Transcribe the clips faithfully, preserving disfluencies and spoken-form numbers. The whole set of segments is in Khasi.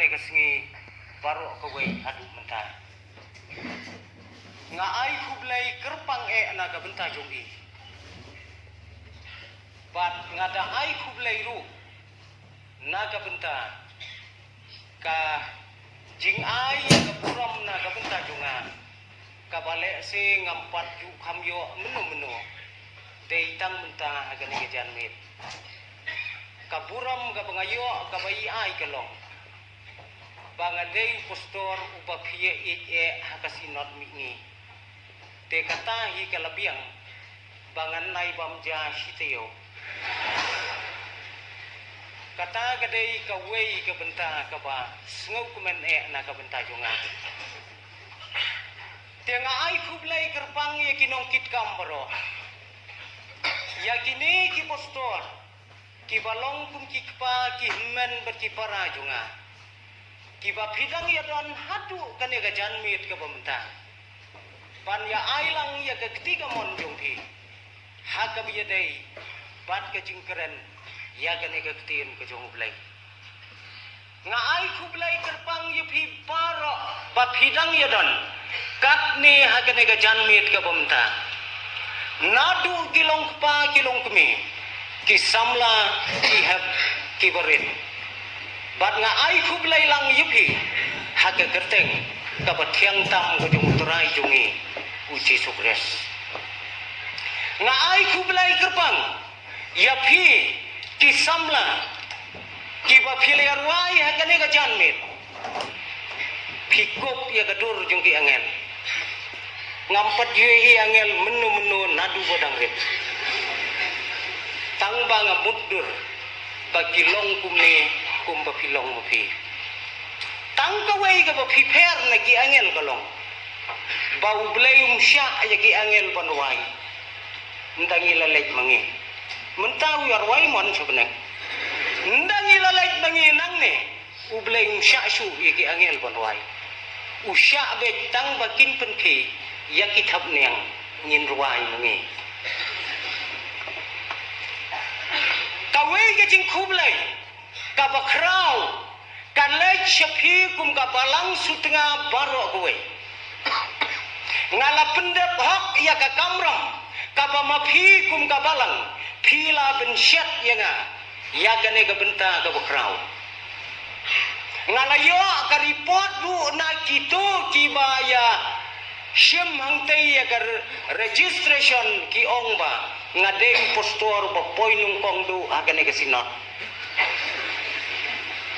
Ka sngi baroh kawei haduh mynta. Nga ai khublei kyrpang eh na ka bynta jong i. Bad nga da ai khublei ruh na ka bynta ka jingai ïa ka burom na ka bynta jong nga. Kaba lehse ngam pat ju kham ïoh mynno mynno. Dei tang mynta ha kane ka janmiet. Ka burom kaba nga ïoh kaba i ai ka long ba nga dei u pastor uba phi ïeit eh ha ka synod mihngi. Te kata hi ka la biang ba ngan nai bam ja shi taïew. Kata ka dei kawei ka bynta kaba sngewkmen eh na ka bynta jong nga. Te nga ai khublei kyrpang ïa ki nongkitkam baroh, ïa kine ki pastor kiba long kum ki kpa ki hynmen bad ki para jong nga, kiba phi dang ïa don haduh kane ka janmiet kaba mynta ban ïa ai lang ïa ka kti kamon jong phi ha kaba ïadei bad ka jingkren ïa kane ka ktien ka jong U Blei. Nga ai khublei kyrpang ïa phi baroh ba phi dang ïa don katne ha kane ka janmiet kaba mynta. Naduh ki long kpa ki long kmie, ki samla, ki hep, ki barit. Bad nga ai khublei lang ïa phi ha ka kyrteng kaba thiang tam ka jong U Trai jong ngi U Jisu Khrist. Nga ai khublei kyrpang ïa phi ki samla kiba phi la rwai ha kane ka janmiet. Phi kup ïa ka dur jong ki angel. Ngam pat ju ïohi angel mynno mynno naduh ba dang rit. Tang ba nga mutdur ba ki long kumne kumba phi long ma phi. Tang kawei kaba phi pher na ki angel ka long ba U Blei um shah ïa ki angel ban rwai. Ynda ngi la leit ma ngi, mynta u ïa rwai mon sha bneng. Ynda ngi la leit ma ngi nangne, U Blei um shah shuh ïa ki angel ban rwai. U shah beit tang ba kin pynkhie ïa ki thapniang ngin rwai ma ngi. Kawei ka jingkhublei kaba khraw ka leit sha phi kum ka balang Sutnga baroh kawei. Nga la pyndep hok ïa ka kamram kaba ma phi kum ka balang phi la bynshet ïa nga ïa kane ka bynta kaba khraw. Nga la ïoh ka report ruh na kito kiba ïa shim hangtei ïa ka re-, registration, ki ong ba nga dei u pastor ba poi nyngkong duh ha kane ka synod.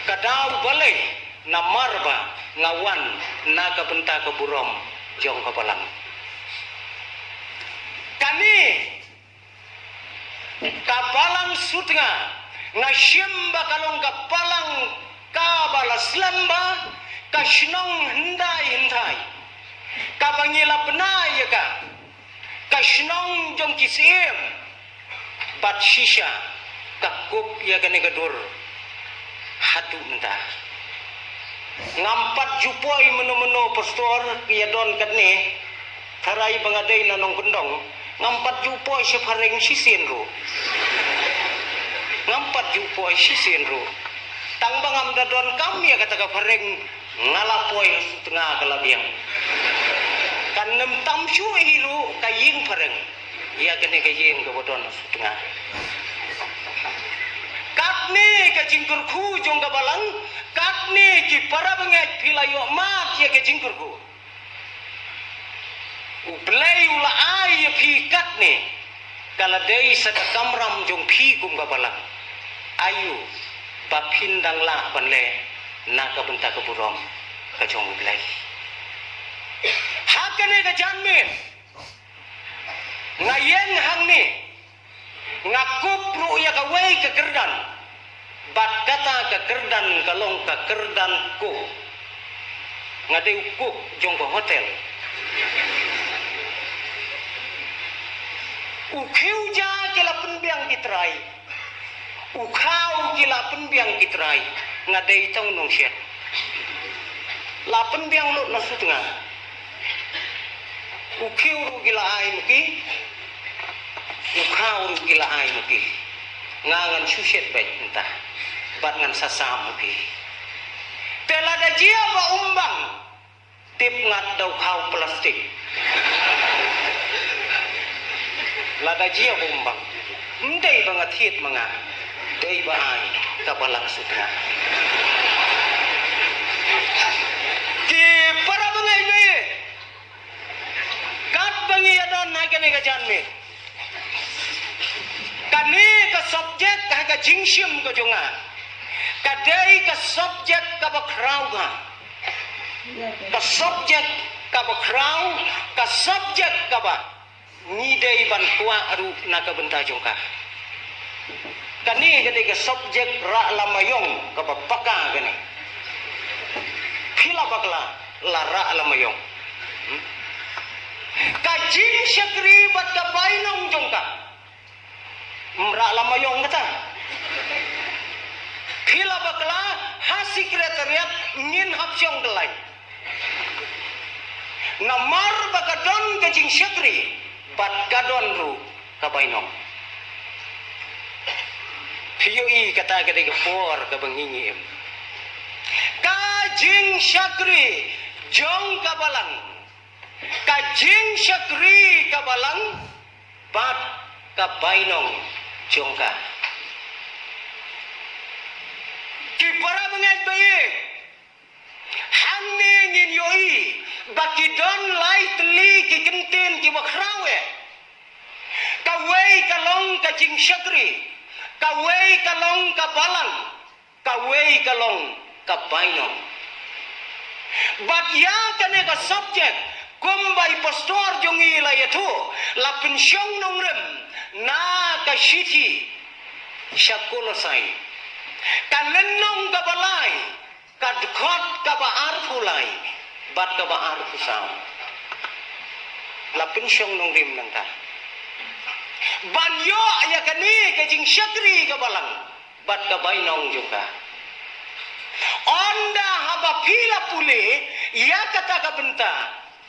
Ka daw balei? Namar ba nga wan na ka bynta ka burom jong ka balang. Kane ka balang Sutnga nga shim ba ka long ka balang kaba la slem bha, ka shnong hyndai hynthai, kaba ngi la bna ïa ka, ka shnong jong ki syiem. Bad shisha ka kup ïa kane ka dur haduh mynta. Ngam pat ju poi mynno mynno pastor ïa don katne. Tharai ba nga dei na nongkyndong, ngam pat ju poi sha phareng shisien ruh. Ngam pat ju poi shisien ruh. Tang ba ngam da donkam ïa kata ka phareng, nga la poi ha Sutnga ka la biang. Kan nym tam shuh hi ruh ka ïing phareng ïa kane ka ïing kaba don ha Sutnga. Katne ka jingkyrkhu jong ka balang, katne ki para bangeit phi la ïoh mad ïa ka jingkyrkhu. U Blei u la ai ïa phi katne, ka la dei sa ka kamram jong phi kum ka balang. Aïu ba phin dang lah ban leh na ka bynta ka burom ka jong U Blei? Ha kane ka janmiet nga ïeng hangne, nga kup ruh ïa kawei ka kyrdan. Bad kata ka kyrdan ka long ka kyrdan cook. Nga dei u cook jong ka hotel. U khiew ja ki la pynbiang ki trai. U khaw ki la pynbiang ki trai. Nga dei tang u nongshet. La pynbiang lut na Sutnga. U khiew ruh ki la ai ma ki. U khaw ruh ki la ai ma ki. Nga ngan shu shet beit mynta bad ngan sa sam ma ki. Te lada jia ba um bang, tip ngat da u khaw plastik. Lada jia ba um bang, ym dei ba nga thied ma nga, dei ba ai ka balang sutnga. Ki para bangeit, katba ngi ïa don ha kane ka janmiet, kane ka subject ha ka jingshim ka jong nga ka dei ka subject kaba khraw, ka subject kaba khraw, ka subject kaba ngi dei ban kwah ruh na ka bynta jong ka. Kane ka dei ka subject rah lama ïong kaba paka kane. Phi la bakla la rah lama ïong. Hmm? Ka jingshakri bad ka bainong jong ka, ym rah lama ïong kata. Phi la bakla, ha secretariat ngin hap shong da lai. Namar ba ka don ka jingshakri bad ka don ruh ka bainong. Phi ïohi kata ka dei ka por kaba ngi ngi im. Ka jingshakri jong ka balang, ka jingshakri ka balang bad ka bainong jong ka. Ki para bangeit ba ïeit, hangne ngin ïohi ba ki don lai tylli ki kyntien kiba khraw eh. Kawei ka long ka jingshakri, kawei ka long ka balang, kawei ka long ka bainong. Bad ïa kane ka subject, kumba i pastor jong ngi la ïathuh, la pynshong nongrim na ka shithi sha Kolosai, ka lynnong kaba lai, ka dkhot kaba arphew lai bad kaba arphew saw. La pynshong nongrim nangta ban ïoh ïa kane ka jingshakri ka balang bad ka bainong jong ka. Ynda haba phi la pule ïa kata ka bynta,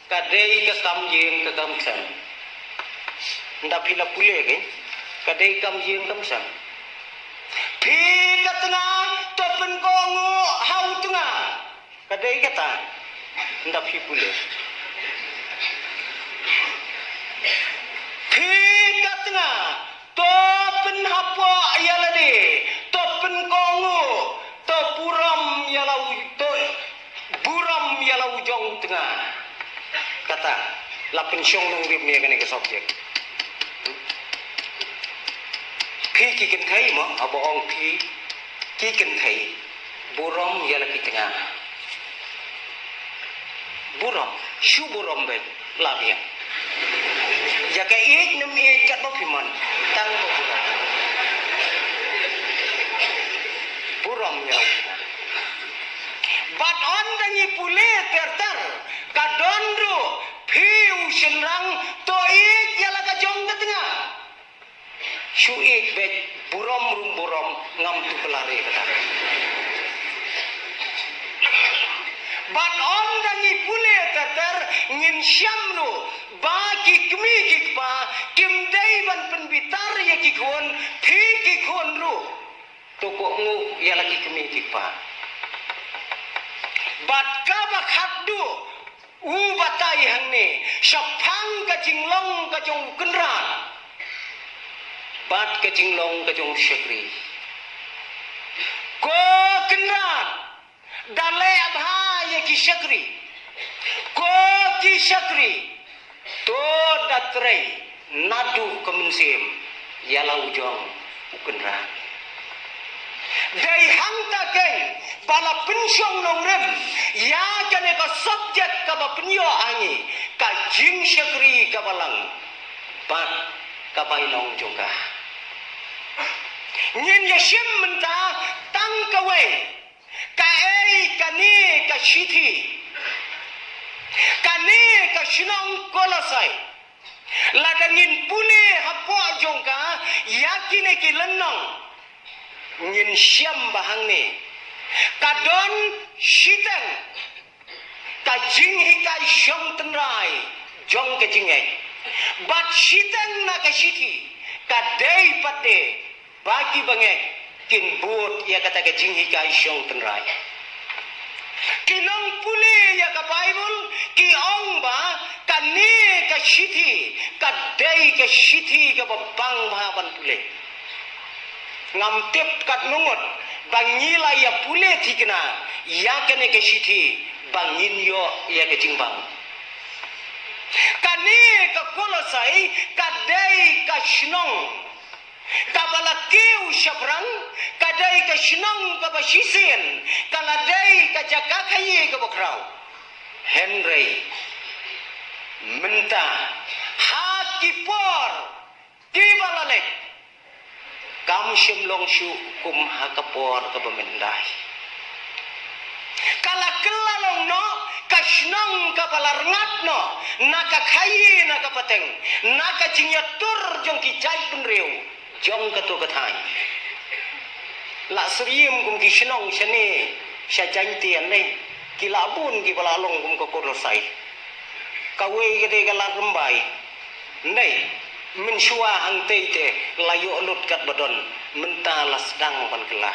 ka dei ka kam ïing ka kam sem. Ynda phi la pule, ka dei kam ïing kam sem. Phi ka tnga, to pynkohnguh ha u tnga. Ka dei kata. Ynda phi pule, phi ka tnga, to pynhapoh ïa lade, to pynkohnguh, to burom ïa la u, to burom ïa la u jong u tnga. Kata la pynshong nongrim ïa kane ka subject. Phi ki kynthei mo, haba ong phi ki kynthei, burom ïa la ki tnga. Burom, shu burom beit, la biang. Ïa ka ïeit ne ym ïeit katba phi mon, tang ba burom. Burom ïa la u tnga. Bad ynda ngi pule ter ter, ka don ruh phi u shynrang, to ïeit ïa la ka jong ka tnga. Shu ïeit beit, burom ruh ym burom, ngam tuklar ïa kata. Bad ynda ngi pule ter ter, ngin shem ruh ba ki kmie ki kpa kim dei ban pynbitar ïa ki khun, phi ki khun ruh to kohnguh ïa la ki kmie ki kpa. Bad kaba khatduh, u batai hangne shaphang ka jinglong ka jong u kynrad bad ka jinglong ka jong u shakri. Ko kynrad, da leh bha ïa ki shakri. Ko ki shakri, to da trei naduh ka mynsiem ïa la u jong u kynrad. Dei hangta keiñ ba la pynshong nongrim ïa kane ka subject kaba pynïoh ha ngi, ka jingshakri ka balang bad ka bainong jong ka. Ngin ïa shim mynta tang kawei. Kaei kane ka shithi, kane ka shnong Kolosai? Lada ngin pule hapoh jong ka ïa kine ki lynnong, ngin shem ba hangne ka don shiteng ka jinghikai shong tynrai jong ka jingngeit. Bad shiteng na ka shithi ka dei pat de ba ki bangeit kin bud ïa kata ka jinghikai shong tynrai. Ki nongpule ïa ka Baibl ki ong ba kane ka shithi ka dei ka shithi kaba bang bha ban pule. Ngam tip katno ngut ba ngi la ïa pule thikna ïa kane ka shithi ba ngin ïoh ïa ka jingbang. Kane ka Kolosai ka dei ka shnong kaba la kiew shaphrang, ka dei ka shnong kaba shisien, ka la dei ka jaka khaïi kaba khraw. Hynrei mynta, ha ki por kiba la leit, kam shym long shuh kum ha ka por kaba mynta. Ka la kylla long noh ka shnong kaba la rngat noh na ka khaïi, na ka pateng, na ka jingïatur jong ki jaitbynriew jong kato ka thaiñ. La syriem kum ki shnong shane sha Jaiñtia ne, ki la bun kiba la long kum ka Kolosai. Kawei ka dei ka Lad Rymbai. Ndei, mynshuwa hangtei te la ïoh lut katba don, mynta la sdang ban kylla.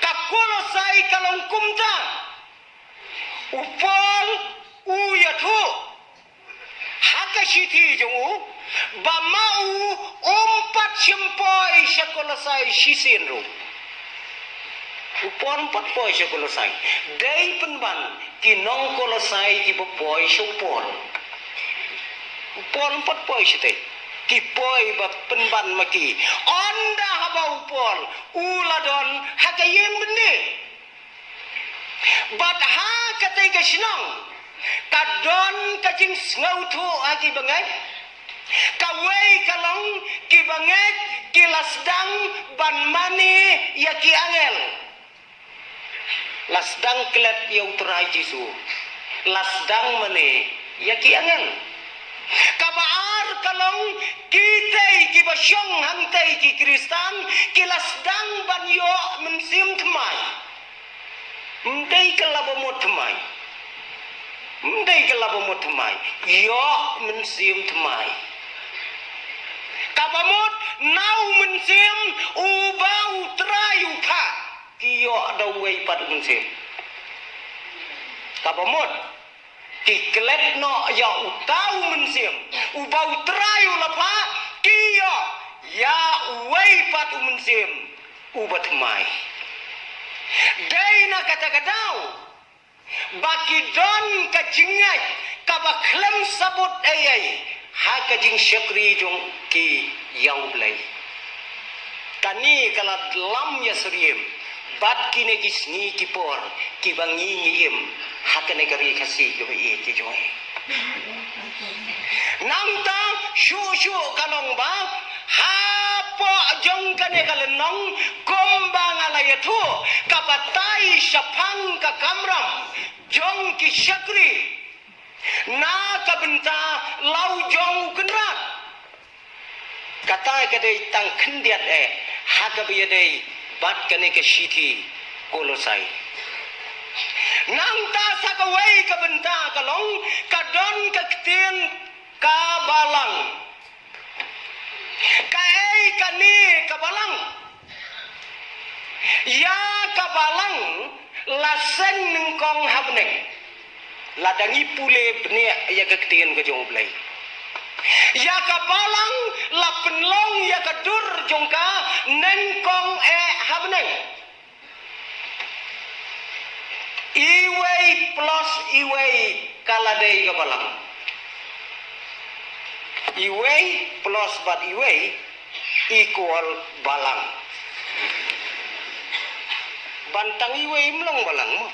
Ka Kolosai ka long kumta. U Paul u ïathuh ha ka shithi jong u ba ma u um pat shym poi sha Kolosai shisien ruh. U Paul um pat poi sha Kolosai. Dei pynban ki nong Kolosai kiba poi sha u Paul. U Paul um pat poi shatei. Ki poi ba pynban ma ki. Ynda haba u Paul u la don ha ka ïing byndi. Bad ha katei ka shnong ka don ka jingsngewthuh ha ki bangeit. Kawei ka long, ki bangeit ki la sdang ban mane ïa ki angel. La sdang klet ïa u Trai Jisu. La sdang mane ïa ki angel. Kaba ar ka long, kitei kiba shong hangtei ki Khristan ki la sdang ban ïoh mynsiem thymmai. Ym dei ka laba mut thymmai. Ym dei ka laba mut thymmai. Ïoh mynsiem thymmai. Kaba mut na u mynsiem uba u Trai u phah, ki ïoh da uwei pat u mynsiem. Kaba mut ki klet noh ïa uta u mynsiem uba u Trai u la phah, ki ïoh ïa uwei pat u mynsiem uba thymmai. Dei na kata ka daw ba ki don ka jingngeit kaba khlem sabut ei ei ha ka jingshakri jong ki ïa U Blei. Kane ka la lam ïasyriem bad kine ki sngi ki por kiba ngi ngi im ha kane ka ri Khasi kaba ïeit jong ngi. Nangta shuh shuh ka long ba hapoh jong kane ka lynnong, kumba nga la ïathuh, ka batai shaphang ka kamram jong ki shakri na ka bynta la u jong u Kynrad. Kata ka dei tang khyndiat eh ha kaba ïadei bad kane ka shithi Kolosai. Nangta sa kawei ka bynta ka long, ka don ka ktien ka balang. Kaei kane ka balang? Ïa ka balang la seng nyngkong ha bneng. Lada ngi pule bniah ïa ka ktien ka jong U Blei, ïa ka balang la pynlong ïa ka dur jong ka nyngkong eh ha bneng. Iwei plus iwei ka la dei ka balang. Iwei plus bad iwei equal balang. Ban tang iwei ym long balang mo.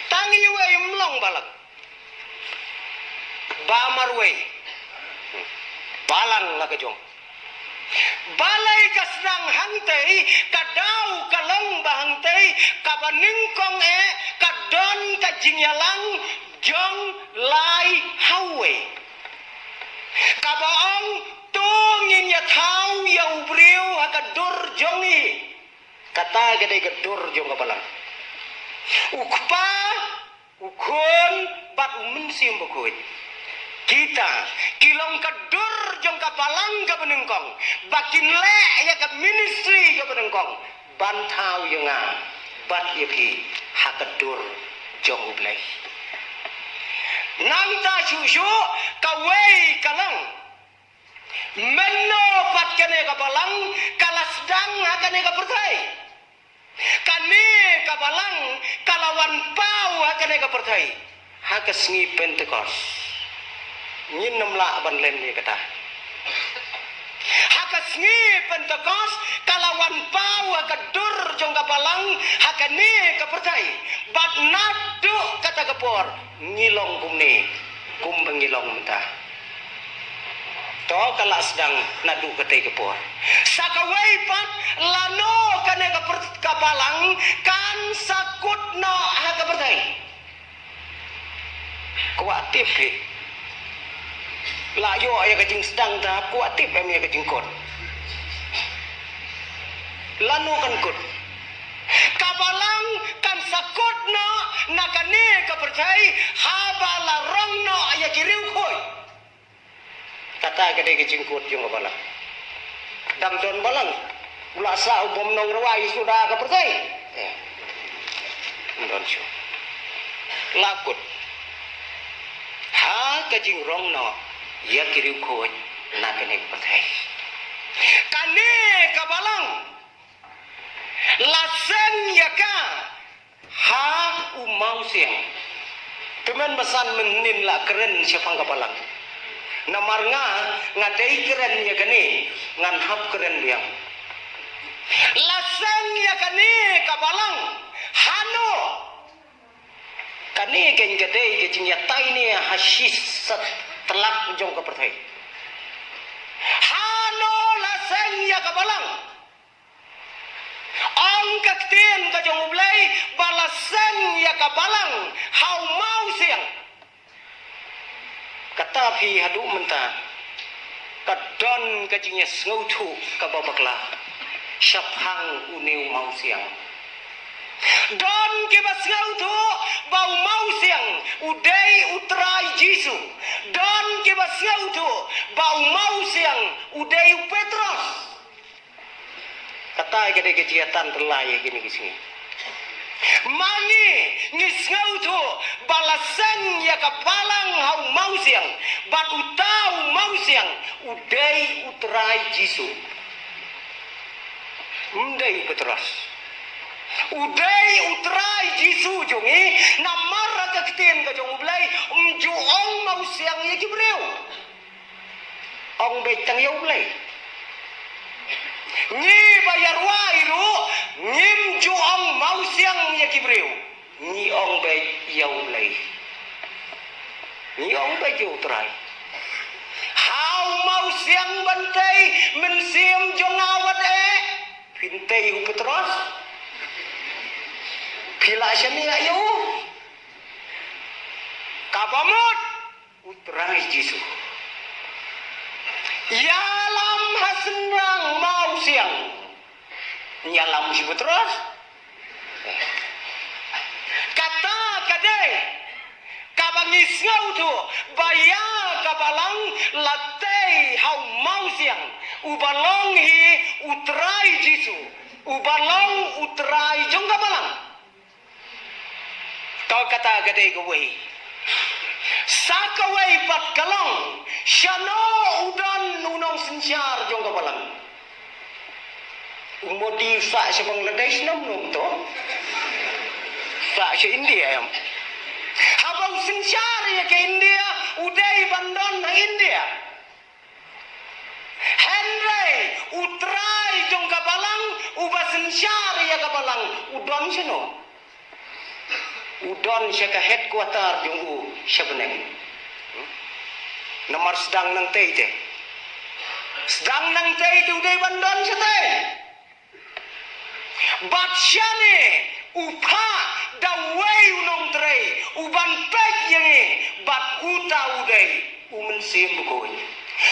Tang iwei ym long balang. Ba marwei. Balang la ka jong. Balei ka sdang hangtei, ka daw ka long ba hangtei, kaba nyngkong eh ka don ka jingïalang jong lai ha uwei. Kaba ong, to ngin ïathaw ïa u briew ha ka dur jong ngi. Kata ka dei ka dur jong ka balang. U Kpa, u Khun bad u Mynsiem Bakhuid. Kita ki long ka dur jong ka balang kaba nyngkong, ba kin leh ïa ka ministry kaba nyngkong ban thaw ïa nga. bad ïa phi ha ka dur jong U Blei. Nangta shuh shuh kawei ka long, mynno pat kane ka balang ka la sdang ha kane ka pyrthei. Kane ka balang ka la wan paw ha kane ka pyrthei ha ka sngi Pentekost. Ngin nym lah ban len ïa kata. Ha ka sngi Pentekost ka la wan paw ha ka dur jong ka balang ha kane ka pyrthei. Bad naduh kata ka por ngi long kumne kumba ngi long mynta. To ka la sdang naduh katei ka por. Sa kawei pat lano kane ka pyrth-, ka balang kan sa kut noh ha ka pyrthei. Kwah tip hi. La ïoh ïa ka jingsdang ta kwah tip em ïa ka jingkut. Lano kan kut. Ka balang kan sa kut noh na kane ka pyrthei haba la rong noh ïa ki riewkhuid. Kata ka dei ka jingkut jong ka balang. Dang don balang u la sah u bym nongrwai suda ka pyrthei. Eh. Ym don shuh. La kut ha ka jingrong noh ïa ki riewkhuid na kane ka pyrthei. Kane ka balang la seng ïa ka ha u mawsiang. Te mynba san mynhynnin la kren shaphang ka balang. Namar nga, nga dei kren ïa kane, ngan hap kren biang. La seng ïa kane ka balang hano? Kane keiñ ka dei ka jingïatai ne ha shi sa tlak jong ka pyrthei. Hano la seng ïa ka balang? Ong ka ktien ka jong U Blei ba la seng ïa ka balang ha u mawsiang. Kata phi haduh mynta ka don ka jingïasngewthuh kaba bakla shaphang une u mawsiang. Don kiba sngewthuh ba u mawsiang u dei u Trai Jisu. Don kiba sngewthuh ba u mawsiang u dei u Petros. Kata ka dei ka jingïatai tyllai ïa kine ki sngi. Ma ngi ngi sngewthuh ba la seng ïa ka balang ha u mawsiang bad uta u mawsiang u dei u Trai Jisu. Ym dei u Petros. U dei u Trai Jisu jong ngi. Namar ka ktien ka jong U Blei ym ju ong mawsiang ïa ki briew. Ong beit tang ïa U Blei. Ngi ba ïa rwai ruh ngim ju ong mawsiang ïa ki briew. Ngi ong beit ïa U Blei. Ngi ong beit ïa U Trai. Ha u mawsiang ban tei mynsiem jong nga wat eh. Phin tei u Petros. Phi la shaniah ïa u. Kaba mut u Trai Jisu. Ïalam ha shynrang mawsiang. Ïalam shi Petros. Kata ka dei kaba ngi sngewthuh ba ïa ka balang la tei ha u mawsiang uba long hi u Trai Jisu, uba long u Trai jong ka balang. To kata ka dei kawei. Sa kawei pat ka long, shano u don u nongsynshar jong ka balang? U Modi u sah sha Bangladesh, nam, nam to? Sah sha India, em? Haba u synshar ïa ka India, u dei ban don ha India. Hynrei u Trai jong ka balang, uba synshar ïa ka balang, u don shano? U don sha ka headquarter jong u sha bneng. Namar sdang nangtei te. Sdang nangtei te u dei ban don shatei. Bad shane u phah da uwei u nongtrei uban peit ïa ngi, bad uta u dei u Mynsiem Bakhuid.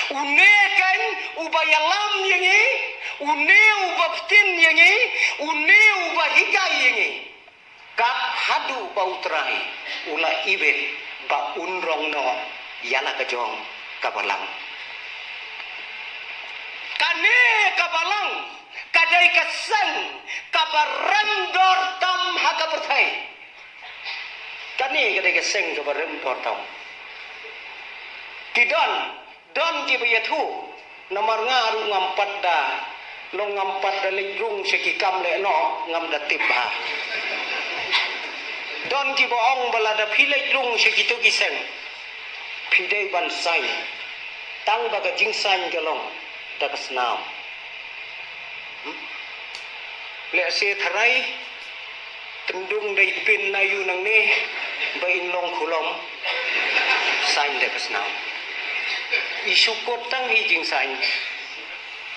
Une keiñ uba ïalam ïa ngi, une uba btin ïa ngi, une uba hikai ïa ngi. Kat haduh ba u Trai u la ibit ba un rong noh ïa la ka jong ka balang. Kane ka balang ka dei ka seng kaba rem dor tam Kane ka dei ka seng kaba rem kyrpang. Ki don, don kiba ïathuh, namar nga ruh ngam pat da, long ngam pat da leit rung sha ki kam lehnoh, ngam da tip bha. Don kiba ong ba lada phi leit rung sha kito ki seng, phi dei ban sign. Tang ba ka jingsign ka long da ka snam. Hmm? Lehse tharai, tendung dei pin na ïu nangne, ba in long khulom, sign da ka snam. I shu kut tang hi jingsign.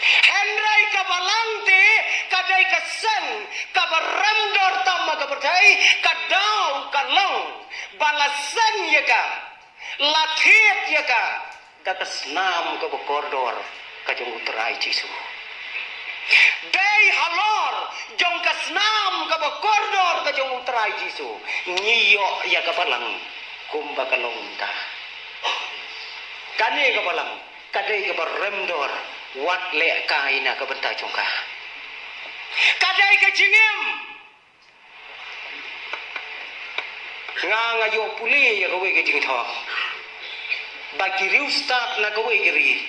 Hynrei ka balang te, ka dei ka seng kaba rem kyrpang tam ha ka pyrthei, ka daw ka long ba la seng ïa ka, la thied ïa ka da ka snam kaba kordor ka jong U Trai Jisu. Dei halor jong ka snam kaba kordor ka jong U Trai Jisu, ngi ïoh ïa ka balang kumba ka long mynta. Kane ka balang ka dei kaba rem kyrpang, wat leh kai na ka bynta jong ka. Ka dei ka jingim. Nga, nga ïoh pule ïa kawei ka jingthoh ba ki riewstad na kawei ka ri,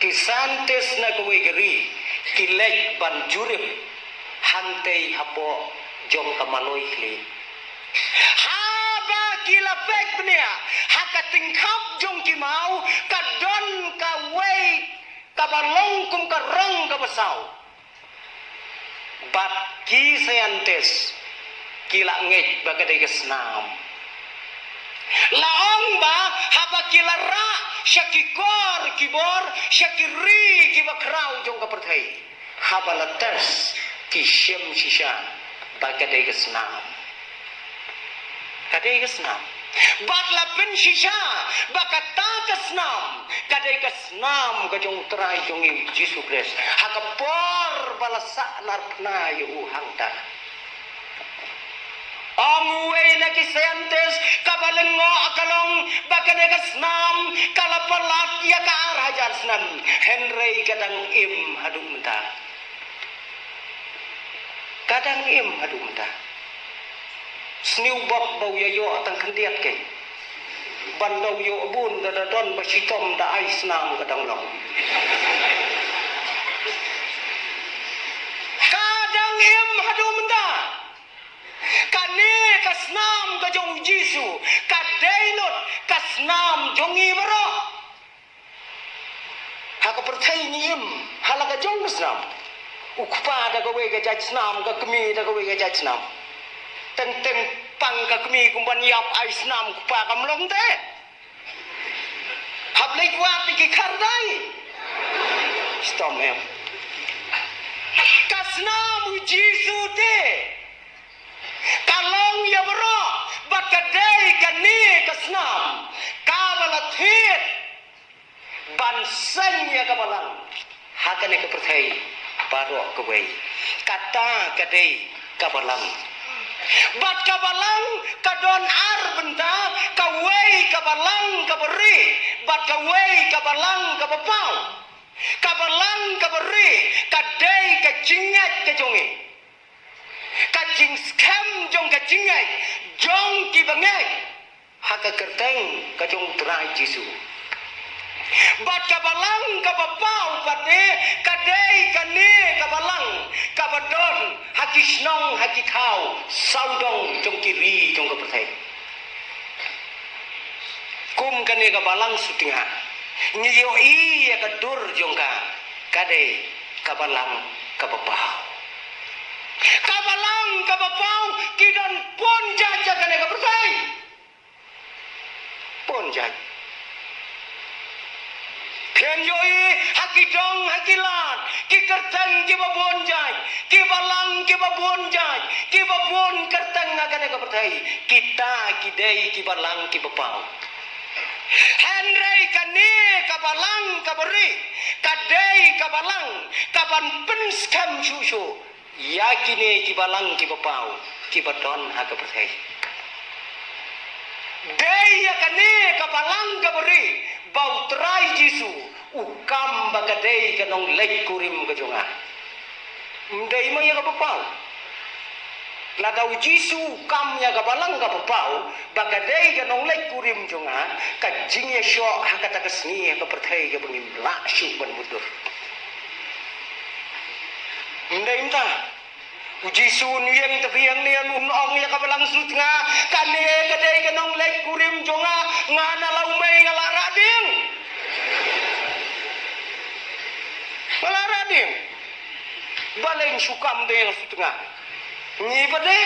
ki scientist na kawei ka ri, ki leit ban jurip hangtei hapoh jong ka maloi khlieh. Haba ki la peit bniah ha ka tyngkhap jong ki maw, ka don kawei kaba long kum ka rong kaba saw. Bad ki scientist ki la ngeit ba ka dei ka snam. La ong ba haba ki la rah sha ki kor ki bor, sha ki ri kiba khraw jong ka pyrthei, haba la test, ki shim shisha ba ka dei ka snam. Ka dei ka snam. Bad la pynshisha ba kata ka snam ka dei ka snam ka jong U Trai jong ngi Jisu Khrist, ha ka por ba la sahnarphna ïa u hangta. Ong uwei na ki scientist, kaba lyngngoh ka long ba kane ka snam ka la palat ïa ka ar hajar snem, hynrei ka dang im haduh mynta. Ka dang im haduh mynta. Sniew bok ba u ïa ïoh tang khyndiat keiñ. Ban da u ïoh bun da, da don ba shitom da ai snam ka dang long. Ka dang im haduh mynta. Kane ka snam ka jong u Jisu ka dei lut ka snam jong ngi baroh. Ha ka pyrthei ngi im ha la ka jong ka snam. U kpa da kawei ka jait snam, ka kmie da kawei ka jait snam. Teng teng pang ka kmie kumban ïap ai snam, u kpa kam long te. Hap leit wad ïa ki khar dai. Shitom em. Ka snam u Jisu te ka long ïa baroh, bad ka dei kane ka snam kaba la thied ban seng ïa ka balang ha kane ka pyrthei baroh kawei. Kata ka dei ka balang. Bad ka balang ka don ar bynta, kawei ka balang kaba rieh, bad kawei ka balang kaba paw. Ka balang kaba rieh ka dei ka jingngeit ka jong ngi, ka jingskhem jong ka jingngeit jong kiba ngeit ha ka kyrteng ka jong U Trai Jisu. Bad ka balang kaba paw pat ne, ka dei kane ka balang kaba don ha ki shnong ha ki thaw sawdong jong ki ri jong ka pyrthei. Kum kane ka balang sutnga, ngi ïohi ïa ka dur jong ka, ka dei ka balang kaba paw. Ka balang kaba paw ki don bun jait ha kane ka pyrthei. Bun jait. Phin ïohi ha ki dong ha ki lad, ki kyrteng kiba bun jait, ki balang kiba bun jait, kiba bun kyrteng ha kane ka pyrthei. Kita ki dei ki balang kiba paw. Hynrei kane ka balang kaba rieh ka dei ka balang kaban pynskhem shuh shuh ïa kine ki balang kiba paw kiba don ha ka pyrthei. Dei ïa kane ka balang kaba rieh ba U Trai Jisu u kam ba ka dei ka nongleit kurim ka jong nga. Ym dei ma ïa kaba paw. Lada u Jisu u kam ïa ka balang kaba paw, ba ka dei ka nongleit kurim jong nga, ka jingïashoh ha kata ka sngi ha ka pyrthei kaba ngim lah shuh ban mutdur. Ym dei mynta. U Jisu un ïeng te biang ne un ong ïa ka balang sutnga, kane ka dei ka nongleit kurim jong nga, nga na la u mei nga la rah dieng. Nga la rah dieng. Balei shu kam te ïa nga sutnga? Ngi pat de.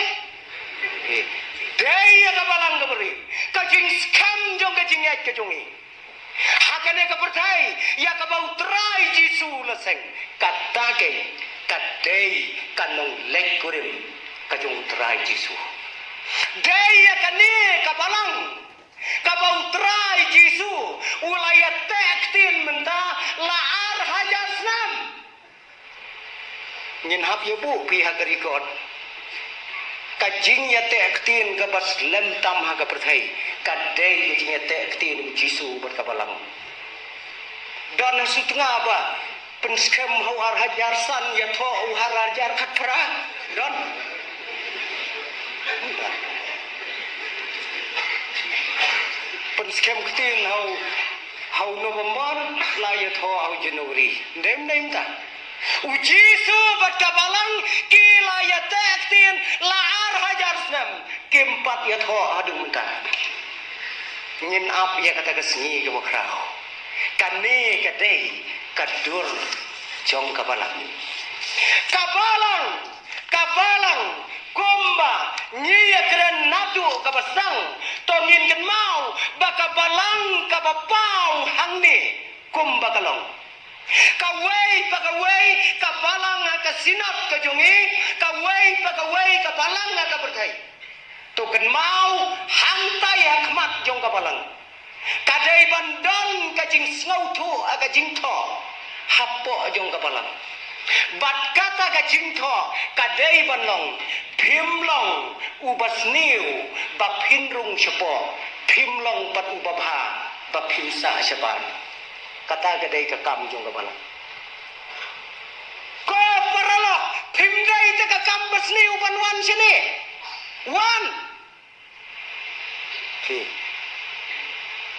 Dei ïa ka balang kaba ri, ka jingskhem jong ka jingïaid ka jong ngi ha kane ka pyrthei ïa kaba u Trai Jisu la seng. Kata keiñ ka dei ka nongleit kurim ka jong u Trai Jisu. Dei ïa kane ka balang kaba u Trai Jisu u la ïateh ktien mynta la ar hajar snem. Ngin hap ïa buh phi ha ka record. Ka jingïateh ktien kaba slem tam ha ka pyrthei ka dei ka jingïateh ktien u Jisu bad ka balang. Don ha sutnga ba pynskhem ha u ar hajar san ïathoh u ar hajar khatphra? Don. Pynskhem ktien ha u, ha u November, la ïathoh ha u January. Ym dei, ym dei mynta. U Jisu bad ka balang ki la ïateh ktien la ar hajar snem, kim pat ïathoh haduh mynta. Ngin ap ïa kata ka sngi kaba khraw. Kane ka dei ka dur jong ka balang. Ka balang, ka balang, kumba ngi ïakren naduh kaba sdang, to ngin kynmaw ba ka balang kaba paw hangne kumba ka long. Kawei pa kawei ka balang ha ka synod ka jong ngi, kawei pa kawei ka balang ha ka pyrthei. To kynmaw, hangtai ha khmat jong ka balang ka dei ban don ka jingsngewthuh ha ka jingthoh hapoh jong ka balang. Bad kata ka jingthoh ka dei ban long, phim long uba sniew ba phin rung shapoh, phim long pat uba bha ba phin sah shabar. Kata ka dei ka kam jong ka balang. Ko paralok, phim dei te ka kam ba sniew ban wan shane. Wan. Phi.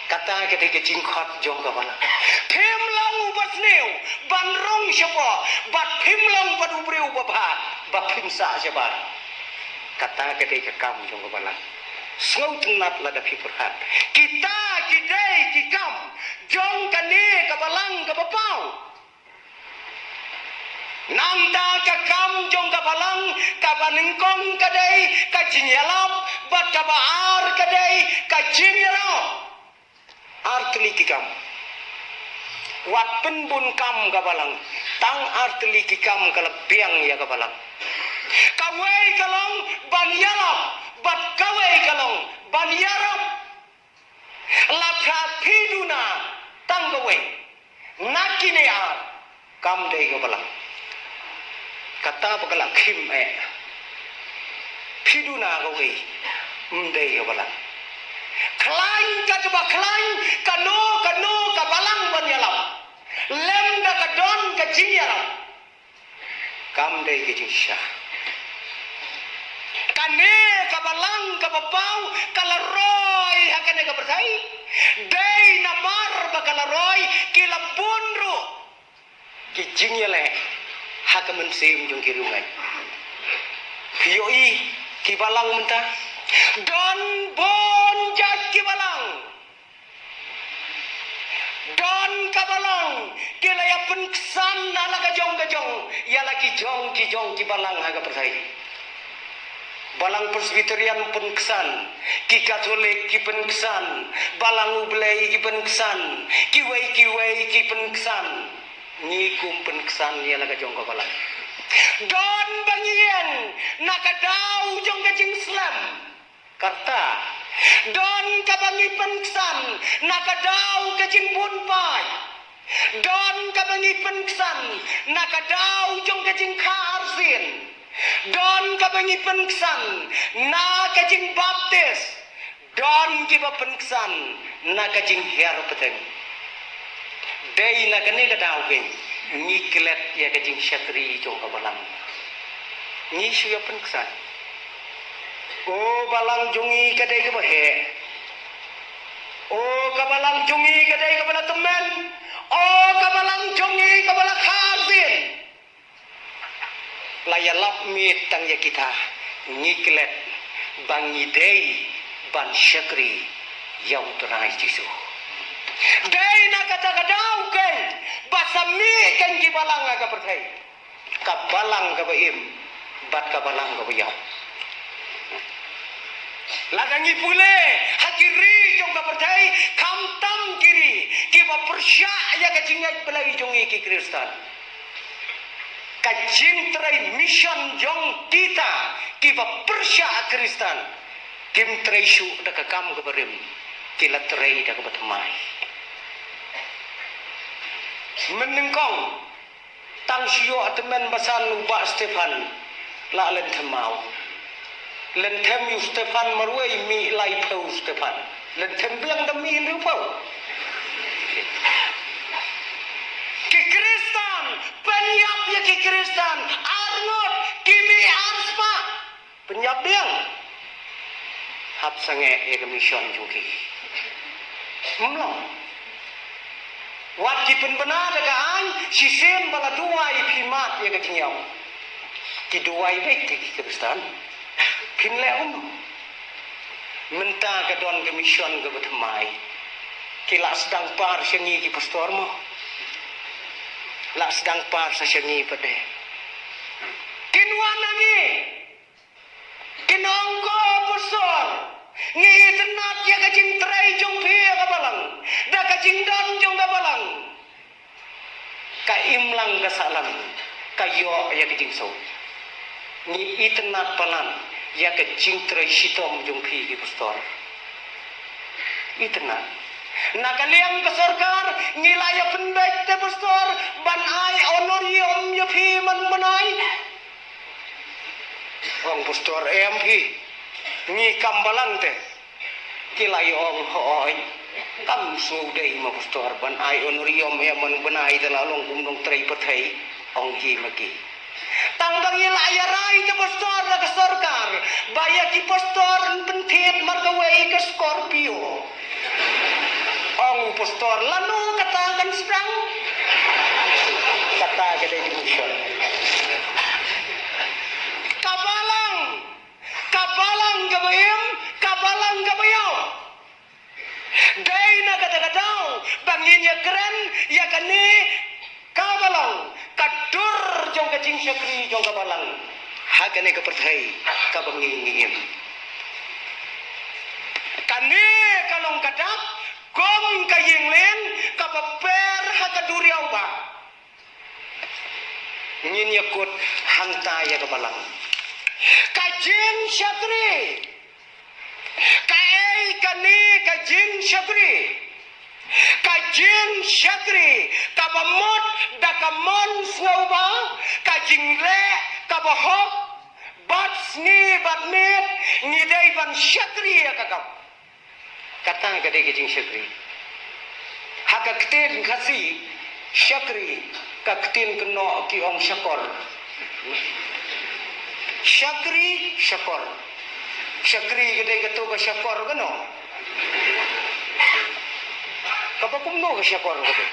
Kata ka dei ka jingkhot jong ka balang. Phim long uba sniew ban rung shapoh, bad phim long bad u briew uba bha ba phin sah shabar. Kata ka dei ka kam jong ka balang. Sngewtynnat lada phi pyrkhat. Kita ki dei ki kam jong kane ka balang kaba paw. Nangta ka kam jong ka balang kaba nyngkong ka dei ka jingïalap, bad kaba ar ka dei ka jingïaroh. Ar tylli ki kam. Wat pynbun kam ka balang, tang ar tylli ki kam ka la biang ïa ka balang. Kawei ka long ban ïalap, bad kawei ka long ban ïaroh. Lada phi duna tang kawei na kine ar, kam dei ka balang. Kata ba ka la khim eh. Phi duna kawei, ym dei ka balang. Khlaiñ katba khlaiñ kano kano ka balang ban ïalap, lymda ka don ka jingïarap. Kam dei ka jingshisha. Kane ka balang kaba paw ka la roi ha kane ka pyrthei. Dei namar ba ka la roi ki la bun ruh ki jingïaleh ha ka mynsiem jong ki riewngeit. Phi ïohi ki balang mynta, don bun jait ki balang. Don ka balang ki la ïa pynksan ha la ka jong ka jong ïa la ki jong ki jong ki balang ha ka pyrthei. Balang Presbyterian pynksan, ki Katholik ki pynksan, balang U Blei ki pynksan, kiwei kiwei ki pynksan. Ngi kum pynksan ïa la ka jong ka balang. Don ba ngi ïeng na ka daw jong ka jingslem. Kata, don kaba ngi pynksan na ka daw ka jingbun paid. Don kaba ngi pynksan na ka daw jong ka jingkha arsien. Don kaba ngi pynksan na ka jingbaptis. Don kiba pynksan na ka jinghiar pateng. Dei na kane ka daw keiñ ngi klet ïa ka jingshakri jong ka balang. Ngi shu ïa pynksan. Ko balang jong ngi ka dei kaba heh. O ka balang jong ngi ka dei kaba la tymmen. O ka balang jong ngi kaba la khar zien. La ïalap miet tang ïa kita, ngi klet ba ngi dei ban shakri ïa U Trai Jisu. Dei na kata ka daw kein ba sa mih kein ki balang ha ka pyrthei. Ka balang kaba im bad ka balang kaba ïap. Lada ngi pule ha ki ri jong ka pyrthei, khamtam ki ri kiba pyrshah ïa ka jingngeit Blei jong ngi ki Khristan. Ka jingtrei mission jong kita kiba pyrshah Khristan kim trei shuh da ka kam kaba rim, ki la trei da kaba thymmai. Mynnyngkong, tang shu ïoh tymmen basan u Bah Stephan la lynthem maw. Lynthem ïa u Stephan marwei, mih laiphew u Stephan. Lynthem biang da mih hynriewphew. Ki Khristan, pynïap ïa ki Khristan ar ngut, ki mih ar spah. Pynïap biang. Hap sangeh ïa ka mission jong ki. Ym long. Wat ki pynbna da ka aiñ, shisien ba la duwai phi mad ïa ka jingïap. Ki duwai beit te ki Khristan. Phin leh kumno? Mynta ka don ka mission kaba thymmai. Ki la sdang par sha ngi ki pastor mo. La sdang par sa sha ngi pat de. Kin wan na ngi. Kin ong ko pastor, ngi itynnad ïa ka jingtrei jong phi ïa ka balang, da ka jingdon jong ka balang. Ka imlang ka sahlang, ka ïoh ïa ka jingsuk. Ngi itynnad palat ïa ka jingtrei shitom jong phi ki pastor. Itynnad. Na ka liang ka sorkar, ngi la ïa pynbeit te pastor, ban ai honorarium ïa phi man bnai. Ong pastor, em phi, ngi kam balang te. Ki la ïa ong hooid. Kam sngewdei ma pastor ban ai honorarium em man bnai te, la long kum nongtrei pyrthei, ong ki ma ki. Tang ba ngi la ïa rai te pastor na ka sorkar ba ïa ki pastor yn pynthied markawei ka Scorpio. Ong u pastor, lano kata kan sdang? Kata ka dei ka mission. Ka balang, ka balang kaba im, ka balang kaba ïap. Dei na kata ka daw ba ngin ïa kren ïa kane ka balang, ka dur jong ka jingshakri jong ka balang ha kane ka pyrthei kaba ngi ngi im. Kane ka long ka dak kum ka ïing lieng kaba per ha ka duriaw ba ngin ïa kut hangta ïa ka balang. Ka jingshakri. Kaei kane ka jingshakri? Ka jingshakri kaba mut da ka mon sngewbha, ka jingleh kaba hok, bad sngi bad miet ngi dei ban shakri ïa ka kam. Kata ka dei ka jingshakri. Ha ka ktien Khasi, shakri, ka ktien kynnoh ki ong shakor. Shakri, shakor. Shakri ka dei kato ka shakor kano? Kaba kumno ka shakor kaba?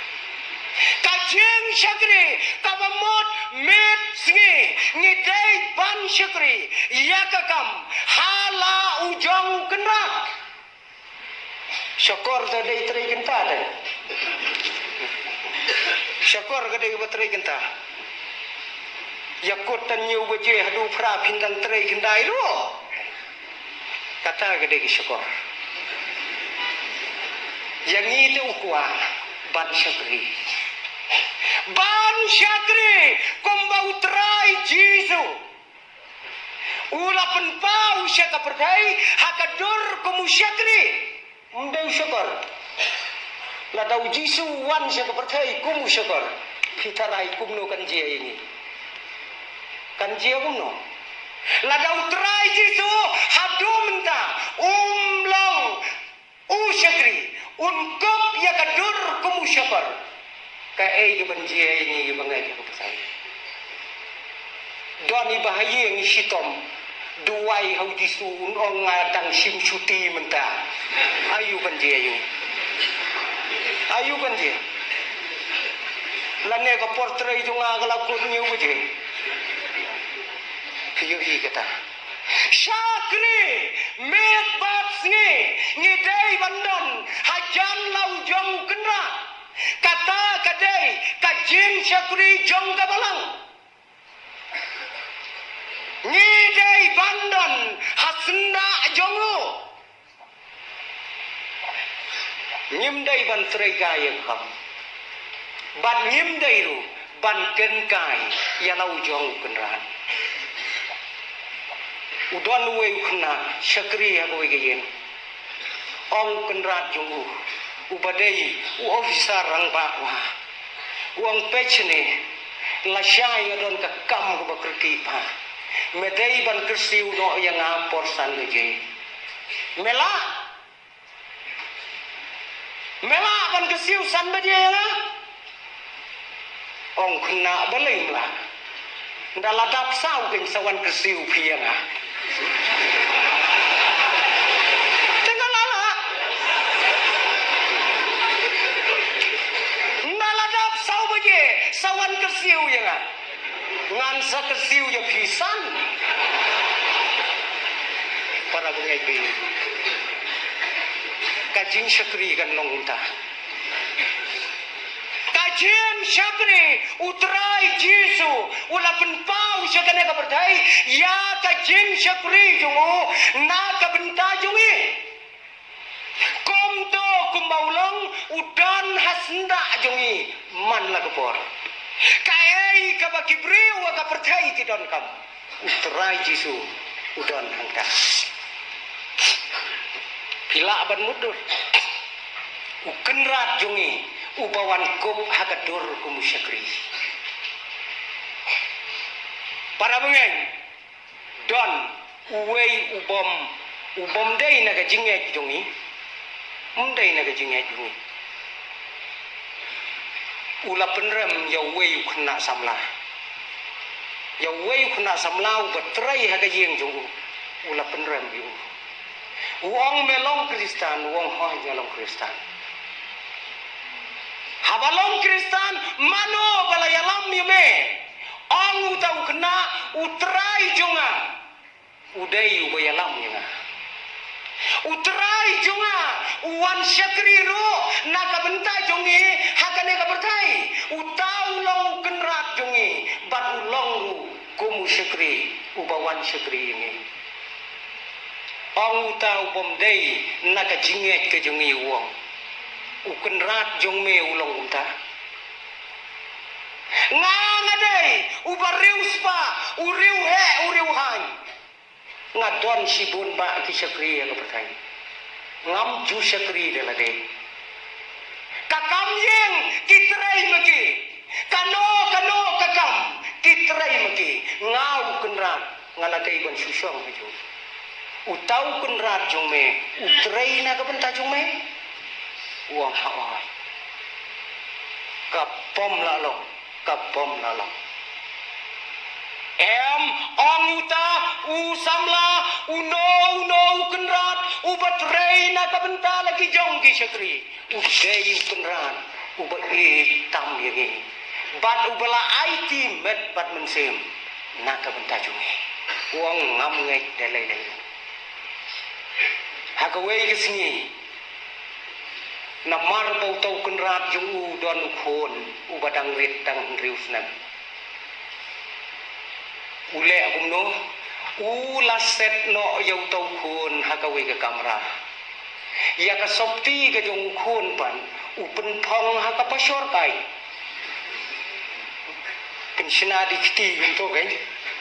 Ka jingshakri kaba mut miet sngi ngi dei ban shakri ïa ka kam ha la u jong u kynrad. Shakor te dei trei kynta te. Shakor ka dei ba trei kynta. Ïa kut tan ñiew baje haduh phra phin dang trei kynta ruh. Kata ka dei ka shakor. Ïa ngi te u kwah ban shakri. Ban shakri kumba u Trai Jisu u la pynpaw sha ka pyrthei ha ka dur kum u shakri. Ym dei u shakor. Lada u Jisu u wan sha ka pyrthei kum u shakor, phi tharai kumno kan jia ïa ngi? Kan jia kumno? Lada u Trai Jisu haduh mynta um long u shakri, un kup ïa ka dur kum u shakor, kaei kaban jia ïa ngi kiba ngeit ïa ka pyrthei? Don i ba ha ïing i shitom, Duwai ha u Jisu, un ong nga dang shim shuti mynta. Aïu kan je aïu? Aïu kan je? Lane ka por trei jong nga ka la kut, aïu kan je? Phi ïohi kata. Shakri, miet bad sngi, ngi dei ban don hajan la u jong u Kynrad. Kata ka dei ka jingshakri jong ka Balang. Ngi dei ban don ha syndah jong u. Ngim dei ban trei kai ïa ka kam. Bad ngim dei ruh ban kynkai ïa la u jong u Kynrad. U don uwei u khynnah shakri ha kawei ka ïing. Ong u Kynrad jong u, uba dei u officer rangbah, u ong, peit shane, lashai nga don ka kam kaba kyrkieh bha. Me dei ban kyrsiew noh ïa nga por san baje. Me lah? Me lah ban kyrsiew san baje ïa nga? Ong u khynnah, balei ym lah? Ynda la dap saw kein sa wan kyrsiew phi ïa nga. Te nga la lah. Ynda la dap saw baje sa wan kyrsiew ïa nga. Ngan sa kyrsiew ïa phi san. Para bangeit, ka jingshakri kan long kumta. Ka jingshakri, u Trai Jisu u la pynpaw sha kane ka pyrthei ïa ka jingshakri jong u na ka bynta jong ngi. Kumto kumba u long, u don ha syndah jong ngi man la ka por. Kaei kaba ki briew ha ka pyrthei ki donkam, u Trai Jisu u don hangta. Phi lah ban mutdur, u Kynrad jong ngi uba wan kup ha ka dur kum u shakri. Para bangeit, don uwei u bym, u bym dei na ka jingngeit jong ngi. Um dei na ka jingngeit jong ngi. U la pynrem ïa uwei u khynnah samla. Ïa uwei u khynnah samla uba trei ha ka ïing jong u. U la pynrem ïa u. U ong, me long Khristan? U ong, hooid nga long Khristan. Haba long Khristan, mano ba la ïalam ïa me? Ong uta u khynnah, u Trai jong nga u dei uba ïalam ïa nga. U Trai jong nga u wan shakri ruh na ka bynta jong ngi ha kane ka pyrthei. Uta u long u Kynrad jong ngi bad u long ruh kum u shakri uba wan shakri ïa ngi. Ong uta u bym dei na ka jingngeit ka jong ngi, u ong, u Kynrad jong me u long kumta? Nga, nga dei uba riewspah, u riewheh, u riewhaiñ. Nga don shibun bah ki shakri ha ka pyrthei. Ngam ju shakri da lade. Ka kam ïing ki trei ma ki. Kano kano ka kam ki trei ma ki. Nga u Kynrad nga la dei ban shu shong ha jong u. Uta u Kynrad jong me u trei na ka bynta jong me? U ong, hooid. Ka bym lah long, ka bym lah long. Em, ong uta u samla, uno uno u Kynrad uba trei na ka bynta la ki jong ki shakri u dei u Kynrad uba ïeit tam ïa ngi bad uba la aiti met bad mynsiem na ka bynta jong ngi. U ong, ngam ngeit da lei lei. Ha kawei ka sngi, namar ba uta u Kynrad jong u u don u khun uba dang rit, dang hynriew snem, u leh kumno? U la set noh ïa uta u khun ha kawei ka kamra. Ïa ka sopti ka jong u khun pat u pynphong ha ka pashor kai. Pynshna da i kti kumto kein,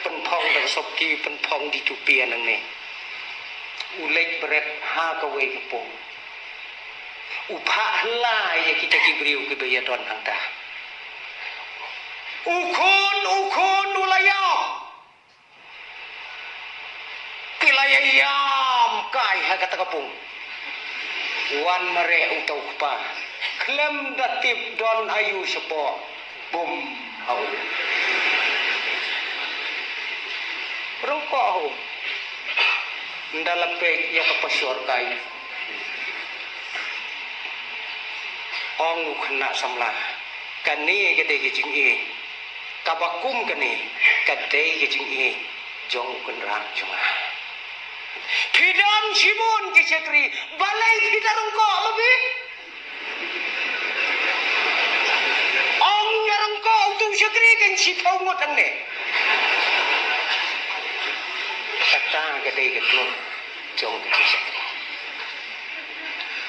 pynphong da ka sopti, pynphong da i tupi nangne. U leit bret ha kawei ka pung. U phah hylla ïa kita ki briew kiba ïadon hangta. U khun, u khun u la ïap. Ki la ïa ïam kai ha kata ka pung. Wan mareh uta u kpa. Khlem da tip don aïu shapoh, bum ha u. Rung koh ha u. Ynda la peit ïa ka pashor kai, ong u khynnah samla, kane ka dei ka jingïeit. Kaba kum kane ka dei ka jingïeit jong u kynrad jong nga. Phi don shibun ki shakri, balei phi da rung koh ma phi? Ong ïa rung koh utu u shakri kan shiphew ngut hangne. Kata ka dei ka dur jong ka shakri.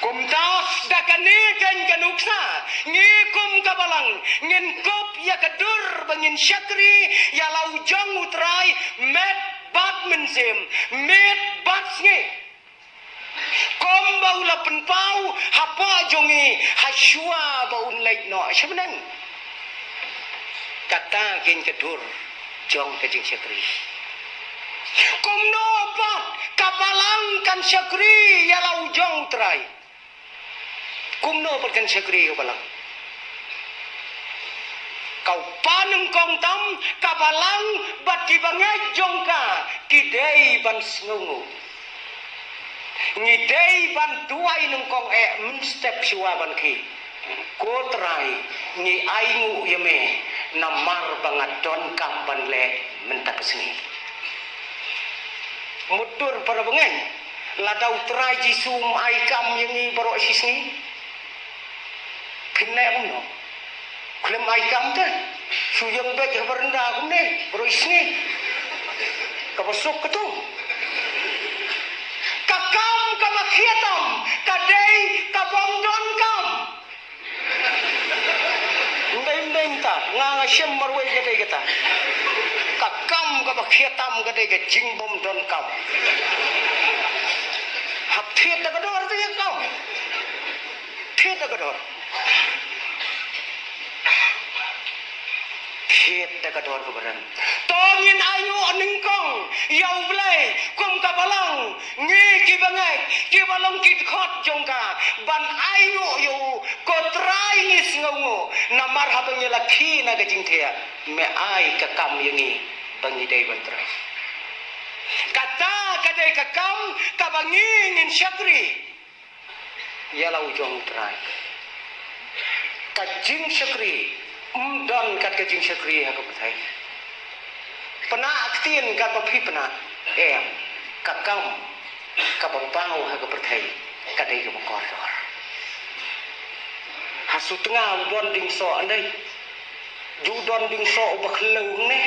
Kumta da kane keiñ ka nuksa, ngi kum ka balang ngin kup ïa ka dur ba ngin shakri ïa la u jong u Trai met bad mynsiem, met bad sngi. Kumba u la pynpaw hapoh jong ngi ha shuwa ba un leit noh sha bneng. Kata keiñ ka dur jong ka jingshakri. Kumno pat ka balang kan shakri ïa la u jong u Trai? Kumno pat kan shakri ka balang? Ka u kpa nyngkong tam, ka balang bad ki bangeit jong ka ki dei ban sngewnguh. Ngi dei ban duwai nyngkong eh mynstep shuwa ban khie. Ko Trai, ngi ainguh ïa me namar ba nga donkam ban leh mynta ka sngi. Mutdur para bangeit, lada u Trai Jisu um ai kam ïa ngi baroh shi sngi, phin leh kumno? Khlem ai kam te, shu ïeng beit ha baranda kumne baroh shi sngi. Kaba suk kato. Ka kam kaba khia tam ka dei ka bym don kam. Ym dei, ym dei mynta, nga, nga shem marwei ka dei kata. Ka kam kaba khia tam ka dei ka jingbym don kam. Hap thied da ka dor te ka kam. Thied da ka dor. Thied da ka dor kaba rem. To ngin ainguh nyngkong ïa U Blei kum ka balang, ngi ki bangeit, ki ba long ki dkhot jong ka, ban ainguh ïa u, ko Trai ngi sngewnguh, namar haba ngi la khie na ka jingthiah, me ai ka kam ïa ngi ba ngi dei ban trei. Kata ka dei ka kam kaba ngi ngin shakri ïa la u jong U Trai. Ka jingshakri ym don kat ka jingshakri ha ka pyrthei. Pynah ktien kat ba phi pynah, em, ka kam kaba paw ha ka pyrthei ka dei kaba kordor. Ha Sutnga u don dieng soh, ym dei? Ju don dieng soh uba khlem ne.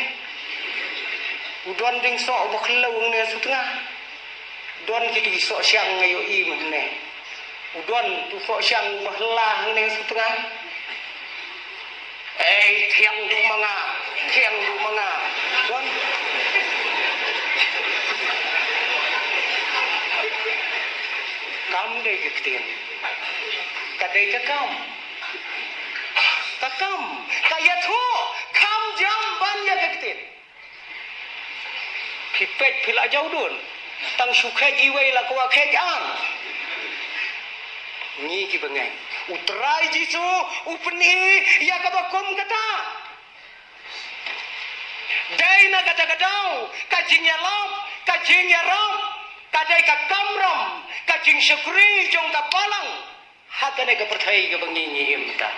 U don dieng soh uba khlem ne Sutnga. Don kito ki soh shiang nga ïohi mynne. U don tu soh shiang uba hla hangne Sutnga. Ei, thiang duh ma nga, thiang duh ma nga. Don. Kam dei ka ktien. Ka dei ka kam. Ka kam. Ka ïathuh. Kam jam ban ïa ka ktien. Phi peit phi la jaw dun. Tang shu kheit iwei la kwah kheit ar. Ngi ki bangeit, U Trai Jisu u pyni ïa kaba kum kata. Dei na kata ka daw ka jingïalap, ka jingïarap ka dei ka kamram, ka jingshakri jong ka balang. Ha kane ka pyrthei kaba ngi ngi im mynta.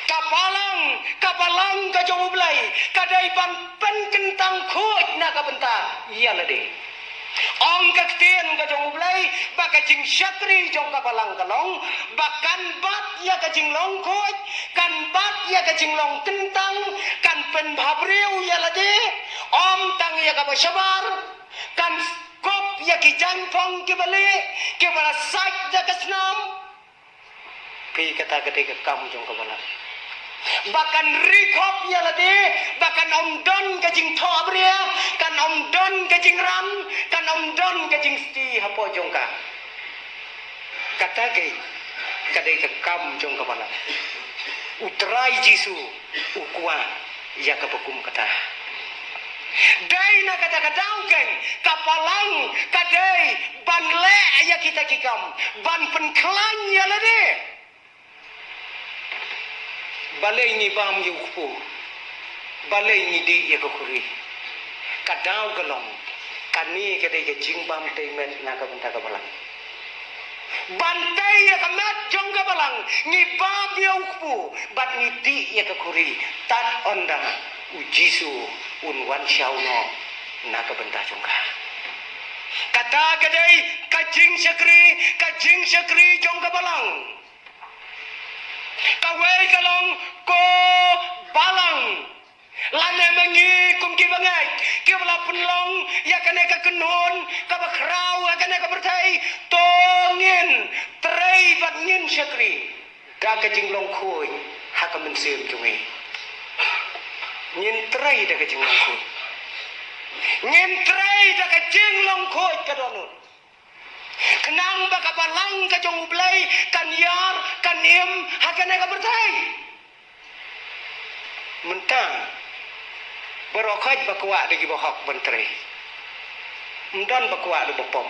Ka balang, ka balang ka jong U Blei ka dei ban pynkyntang khuid na ka bynta ïa lade. Ong ka ktien ka jong U Blei ba ka jingshakri jong ka balang ka long ba kan bat ïa ka jinglong khuid, kan bat ïa ka jinglong kyntang, kan pynbha briew ïa lade, ym tang ïa kaba shabar. Kan kup ïa ki jaiñphong kiba lieh, kiba la sait da ka snam. Phi, kata ka dei ka kam jong ka balang. Ba kan ri khop ïa lade, ba kan ym don ka jingthoh bria, kan ym don ka jingran, kan ym don ka jingsti hapoh jong ka. Kata ka, ka dei ka kam jong ka balang. U Trai Jisu u kwah ïa kaba kum kata. Dei na kata ka daw keiñ ka balang ka dei ban leh ïa kita ki kam ban pynkhlaiñ ïa lade. Balei ngi bam ïa u kpu? Balei ngi dih ïa ka khuri? Ka daw ka long Kane ka dei ka jingbam tei met na ka bynta ka balang. Ban tei ïa ka met jong ka balang, ngi bam ïa u kpu, bad ngi tih ïa ka khuri, tad ynda u Jisu un wan shaw noh na ka bynta jong ka. Kata ka dei ka jingshakri, ka jingshakri jong ka balang. Kawei ka long ko balang. Lane ma ngi kum ki bangeit, kiba la pynlong ïa kane ka kynhun kaba khraw ha kane ka pyrthei, to ngin trei bad ngin shakri da ka jinglong khuid ha ka mynsiem jong ngi. Ngin trei da ka jinglong khuid. Ngin trei da ka jinglong khuid ka dohnud. Khnang ba ka balang ka jong U Blei kan ïar, kan im ha kane ka pyrthei. Mynta baroh khoit ba kwah da kiba hok ban trei. Ym don ba kwah da ba pom.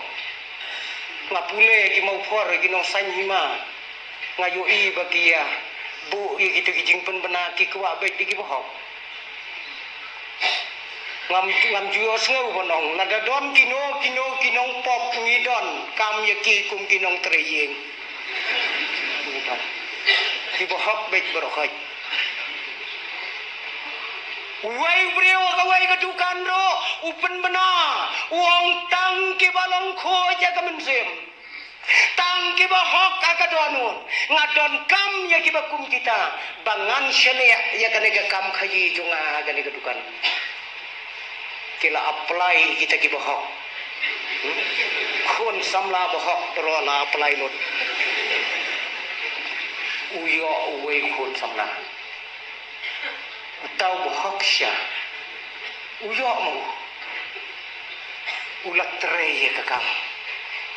Nga pule ki mawphor, ki nongsaiñ hima, nga ïohi ba ki ïa buh ïa kito ki jingpynbna, ki kwah beit da kiba hok. Ngam, ngam ju ïohsngew ban ong, lada don kino kino ki nongpop, ngi donkam ïa ki kum ki nongtrei ïing. Ngi don. Kiba hok beit baroh khoit. Uwei u briew ha kawei ka dukan ruh u pynbna, u ong, tang kiba long khuid ïa ka mynsiem, tang kiba hok ha ka dohnud. Nga donkam ïa kiba kum kita ba ngan shaniah ïa kane ka kam khaïi jong nga ha kane ka dukan. Ki la apply kita kiba hok. Hmm? Khun samla ba hok baroh la apply lut. U ïoh uwei khun samla. Uta uba hok sha, u ïoh ma u. U la trei ïa ka kam.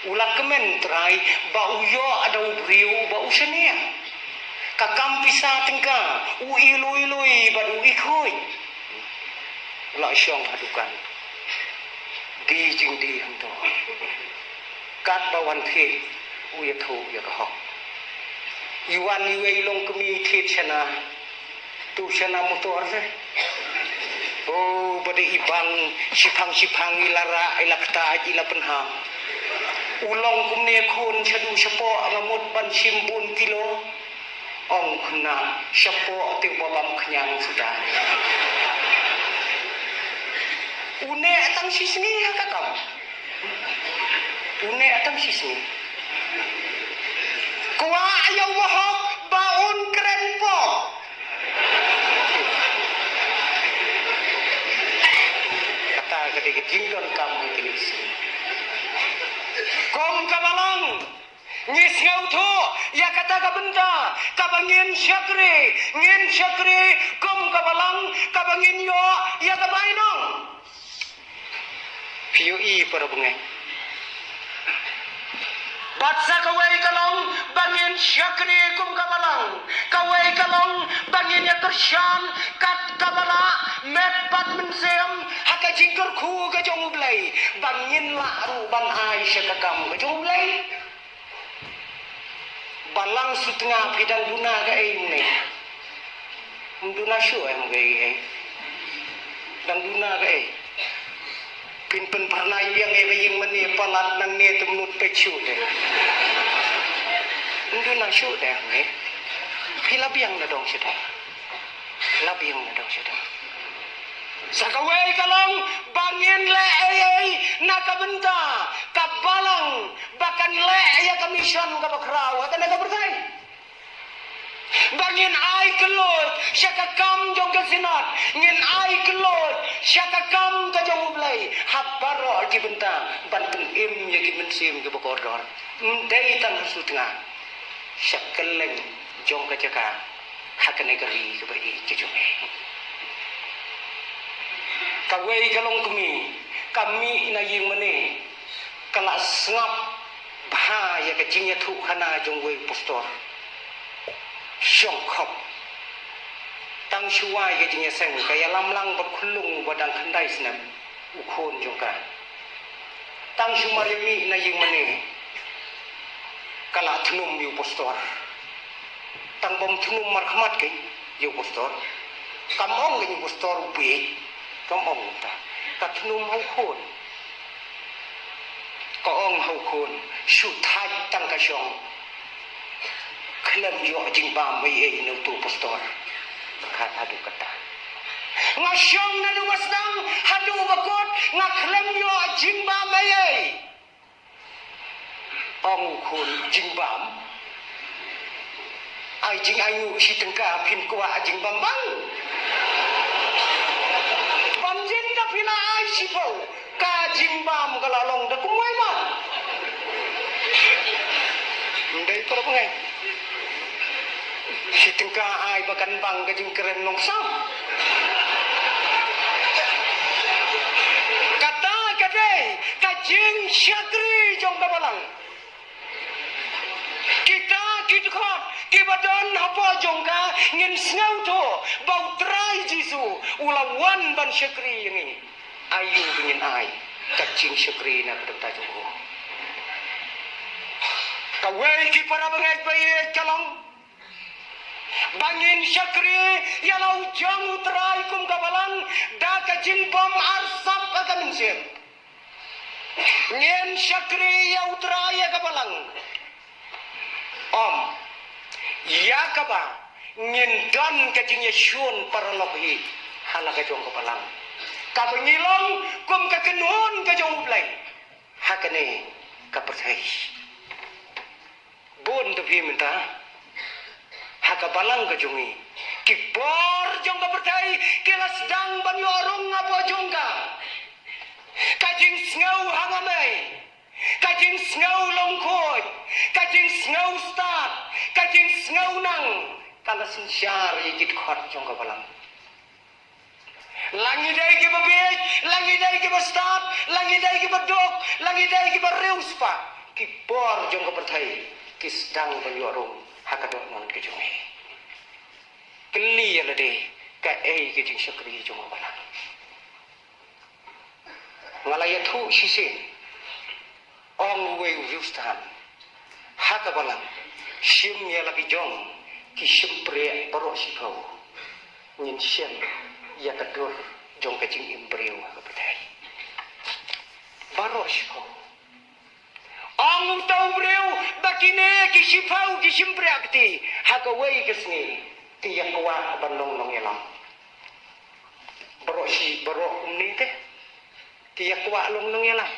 U la kmen trai ba u ïoh da u briew ba u shaniah. Ka kam pisa tyngka, u i lui lui bad u i khuid. U la shong ha dukan. Die jingdie hangto. Katba wan thied, u ïathuh ïa ka hok. I wan iwei i longkmie thied shana. Tu shana motor se. Oh, ba dei i bang shiphang shiphang, i la rah, i la kta, i la pynhap. U long kumne khun, shaduh shapoh nga mut ban shim bun kilo. Ong khynnah, shapoh te uba bam khñiang suda. U neh tang shisngi ha ka kam. U neh tang shisngi. Kwah ïa uba hok ba un kren pop. Kata ka dei ka jingdonkam ha kine ki sngi. Kum ka balang, ngi sngewthuh ïa kata ka bynta kaba ngin shakri, ngin shakri kum ka balang kaba ngin ïoh ïa ka bainong. Phi ïohi para bangeit. Bad sa kawei ka long ba ngin shakri kum ka balang, kawei ka long ba ngin ïa kyrshan kat kaba lah met bad mynsiem ha ka jingkyrkhu ka jong U Blei, ba ngin lah ruh ban ai sha ka kam ka jong U Blei. Balang Sutnga, phi dang duna kaei mynne? Ym duna shuh em kaei kaei. Dang duna kaei? Phin pynphyrnai biang ïa ka ïing mane, palat nangne te mut peit shuh te. Ym duna shuh te em ne? Phi la biang na dong shuh te. La biang na dong shuh te. Sa kawei ka long ba ngin leh ei ei na ka bynta ka balang ba kan leh ïa ka mission kaba khraw ha kane ka pyrthei. Ba ngin ai kylluid sha ka kam jong ka Synod, ngin ai kylluid sha ka kam ka jong U Blei ha baroh ki bynta ban pynim ïa ki mynsiem kiba kordor. Ym dei tang ha Sutnga, sha kylleng jong ka jaka ha kane ka ri kaba ïeit ka jong ngi. Kawei ka longkmie ka mih na ïing mane, ka la sngap bha ïa ka jingïathuhkhana jong uwei u pastor. Shong khop. Tang shu wai ka jingïaseng, ka ïalam lang bad u khyllung uba dang khyndai snem, u khun jong ka. Tang shu mar ïa mih na ïing mane, ka la thnum ïa u pastor. Tang bym thnum markhmat kein ïa u pastor. Kam ong kein ïa u pastor u bieit. Kam ong kumta. Ka thnum ha u khun. Ong ha u khun, shu thait tang ka shong. Khlem ïoh jingbam ei ei na uto u pastor. Kata haduh kata. Nga shong naduh ba sdang haduh ba kut, nga khlem ïoh jingbam ei ei. Ong u khun, jingbam? Ai jingainguh shi tyngka phin kwah jingbam bang. Bam jin da phi la ai shiphew, ka jingbam ka la long da kumwei ma. Ym dei para bangeit. Shi tyngka ai ba kan bang ka jingkren nongshong. Kata ka dei ka jingshakri jong ka balang. Kita ki dkhot kiba don hapoh jong ka, ngin sngewthuh ba U Trai Jisu u la wan ban shakri ïa ngi. Aïu ba ngin ai ka jingshakri na ka bynta jong u? Kawei ki para bangeit ba ïeit ka long ba ngin shakri ïa la u jong U Trai kum ka balang da ka jingbym arsap ha ka mynsiem. Ngin shakri ïa U Trai ïa ka balang. Ym, ïa kaba ngin don ka jingïashun paralok hi ha la ka jong ka balang, kaba ngi long kum ka kynhun ka jong U Blei ha kane ka pyrthei. Bun te phi mynta ha ka balang ka jong ngi, ki bor jong ka pyrthei ki la sdang ban ïoh rung hapoh jong ka. Ka jingsngew hangamei, ka jingsngew longkhuid, ka jingsngew stad, ka jingsngew nang, ka la synshar ïa ki dkhot jong ka balang. La ngi dei kiba bieit, la ngi dei kiba stad, la ngi dei kiba duk, la ngi dei kiba riewspah, ki bor jong ka pyrthei ki sdang ban ïoh rung ha ka dohnud ka jong ngi. Kylli ïa lade, kaei ka jingshakri jong ka balang? Nga la ïathuh shisien, ong uwei u riewstad, ha ka balang, shim ïa la ki jong ki shympriah baroh shiphew. Ngin shem ïa ka dur jong ka jingim briew ha ka pyrthei. Baroh shiphew. Ong uta u briew ba kine ki shiphew ki shympriah kti, ha kawei ka sngi ki ïa kwah ban long nongïalam. Baroh shi, baroh kumne te ki ïa kwah long nongïalam.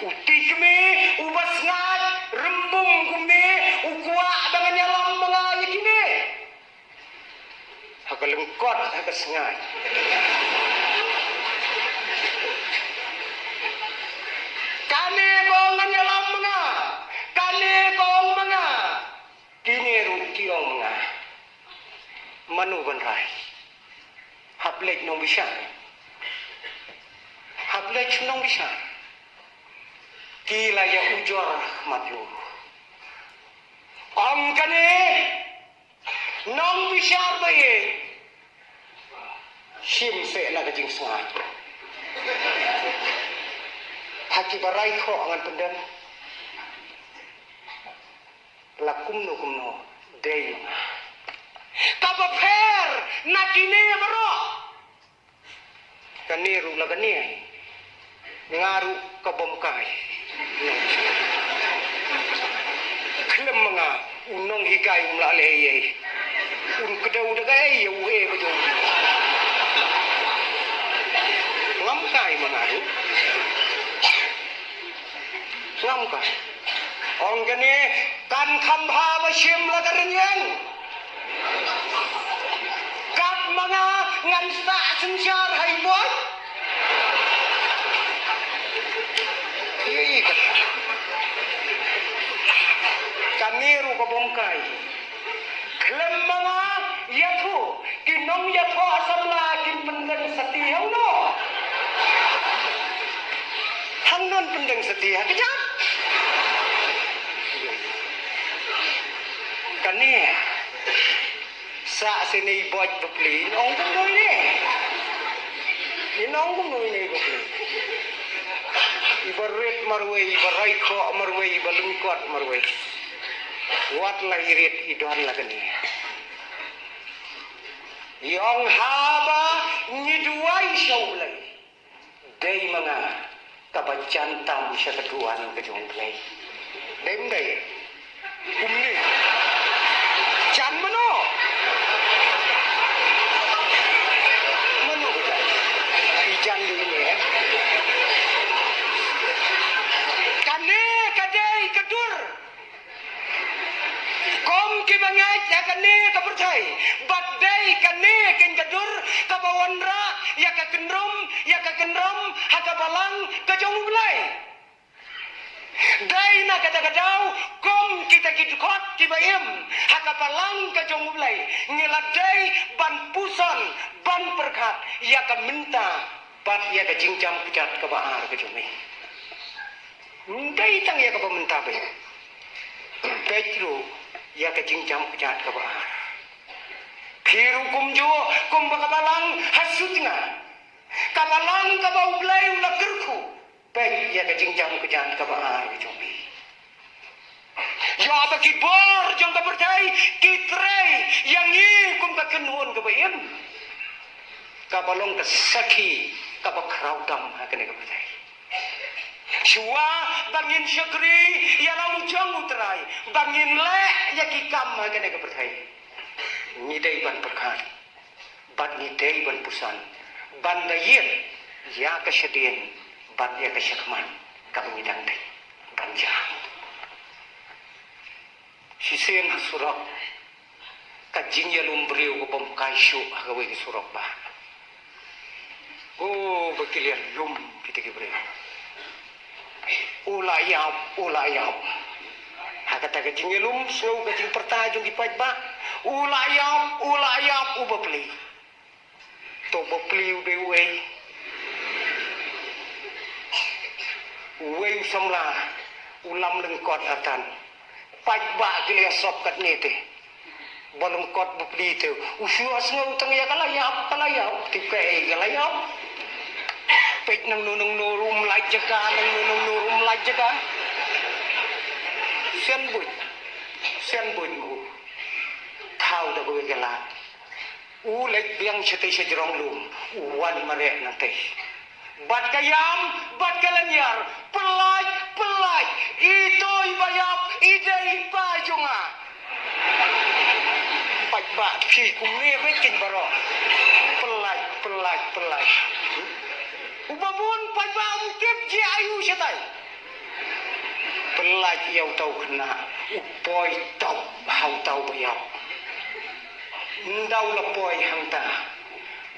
U tikmie uba sngaid rymbum kumne u kwah ba ngan ïalam ma nga ïa kine. Ha ka lyngkot, ha ka sngaid. Kane ka ong ngan ïalam ma nga, kane ka ong ma nga. Kine ruh ki ong ma nga. Mano ban rai? Hap leit nongbishar. Hap leit nongbishar. Ki la ïa ujor ha khmat jong u. Ong kane, nongbishar ba ïeit, shim seh na ka jingsngaid. Ha kiba rai khoh ngan pyndem. La kumno kumno dei ma nga. Kaba pher na kine baroh, kane ruh la kane, nga ruh ka bym kai. Khlem ma nga, u nonghikai um lah leh ei ei. Un kdew da kaei ïa u ei ba jong. Ngam kai ma nga ruh. Ngam kai. Ong kane, kan kham bha ba shim la ka rynïeng. Kat ma nga ngan sah synshar ha i boit. Ei, kata. Kane ruh ka bym kai. Khlem ma nga ïathuh, ki nongïathoh samla kin pyndeng sati ha uno? Hangno yn pyndeng sati, ha kjat? Kane. Sah sini i boit bapli, in ong kumno ine. In ong kumno ine bapli. Iba rit marwei, iba rai khoh marwei, iba lyngkot marwei. Wat la i rit i don la kane. I ong haba ngi duwai sha U Blei. Dei ma nga, Kaba jan tam sha ka duwan ka jong U Blei. Dei ym dei? Kumne. Jan mano? Mano ka jan? I jan dei ne, eh? Kane ka dei ka dur. Kum kiba ngeit ha kane ka pyrthei, bad dei kane keiñ ka dur kaba wanrah ïa ka kynrum, ïa ka kynrum ha ka balang ka jong U Blei. Dei na kata ka daw, kum kita ki dkhot kiba im ha ka balang ka jong U Blei, ngi la dei ban puson, ban pyrkhat ïa ka mynta bad ïa ka jingjam kjat kaba ar ka jong ngi. Ym dei tang ïa kaba mynta beit. Beit ruh ïa ka jingjam kjat kaba ar. Phi ruh kumjuh, kumba ka balang ha sutnga, ka balang kaba U Blei u la kyrkhu. Beit ïa ka jingjam kjat kaba ar ka jong phi. Ïoh ba ki bor jong ka pyrthei ki trei ïa ngi kum ka kynhun kaba im. Kaba long ka sakhi kaba khraw tam ha kane ka pyrthei. Shuwa ba ngin shakri ïa la u jong U Trai, ba ngin leh ïa ki kam ha kane ka pyrthei, ngi dei ban pyrkhat bad ngi dei ban puson ban da ïit ïa ka shadien bad ïa ka shakhmat kaba ngi dang dei ban jah. Shisien ha surok, ka jingïalum briew ka bym kai shuh ha kawei ka surok ba. O, ba ki la ïalum kita ki briew. U la ïap, u la ïap. Ha kata ka jingïalum, sngew ka jingpyrta jong ki paidbah. U la ïap, u la ïap, u bapli. To bapli u dei uei? Uei u samla u lam lyngkot artat? Paidbah ki la ïasop katne te. Ba lyngkot bapli te. U shu ïohsngew tang ïa ka la ïap, ka la ïap. Tip kaei ka la ïap. Peit nangno nangno ruh um lait jaka, nangno nangno ruh um lait jaka. Shen buit. Shen buit mo. Thaw da kawei ka lad. U leit biang shatei sha jrong lum, u wan mareh nangtei. Bad ka ïam, bad ka lynñiar, pyllait, pyllait, ito i ba ïap, i dei i pa jong nga. Paidbah phi kumne beit keiñ baroh. Pyllait, pyllait, pyllait. Uba bun paidbah um tip jia aiu shatai. Pyllait ïa uta u khynnah, u poi top ha uta u ba ïap. Ynda u la poi hangta,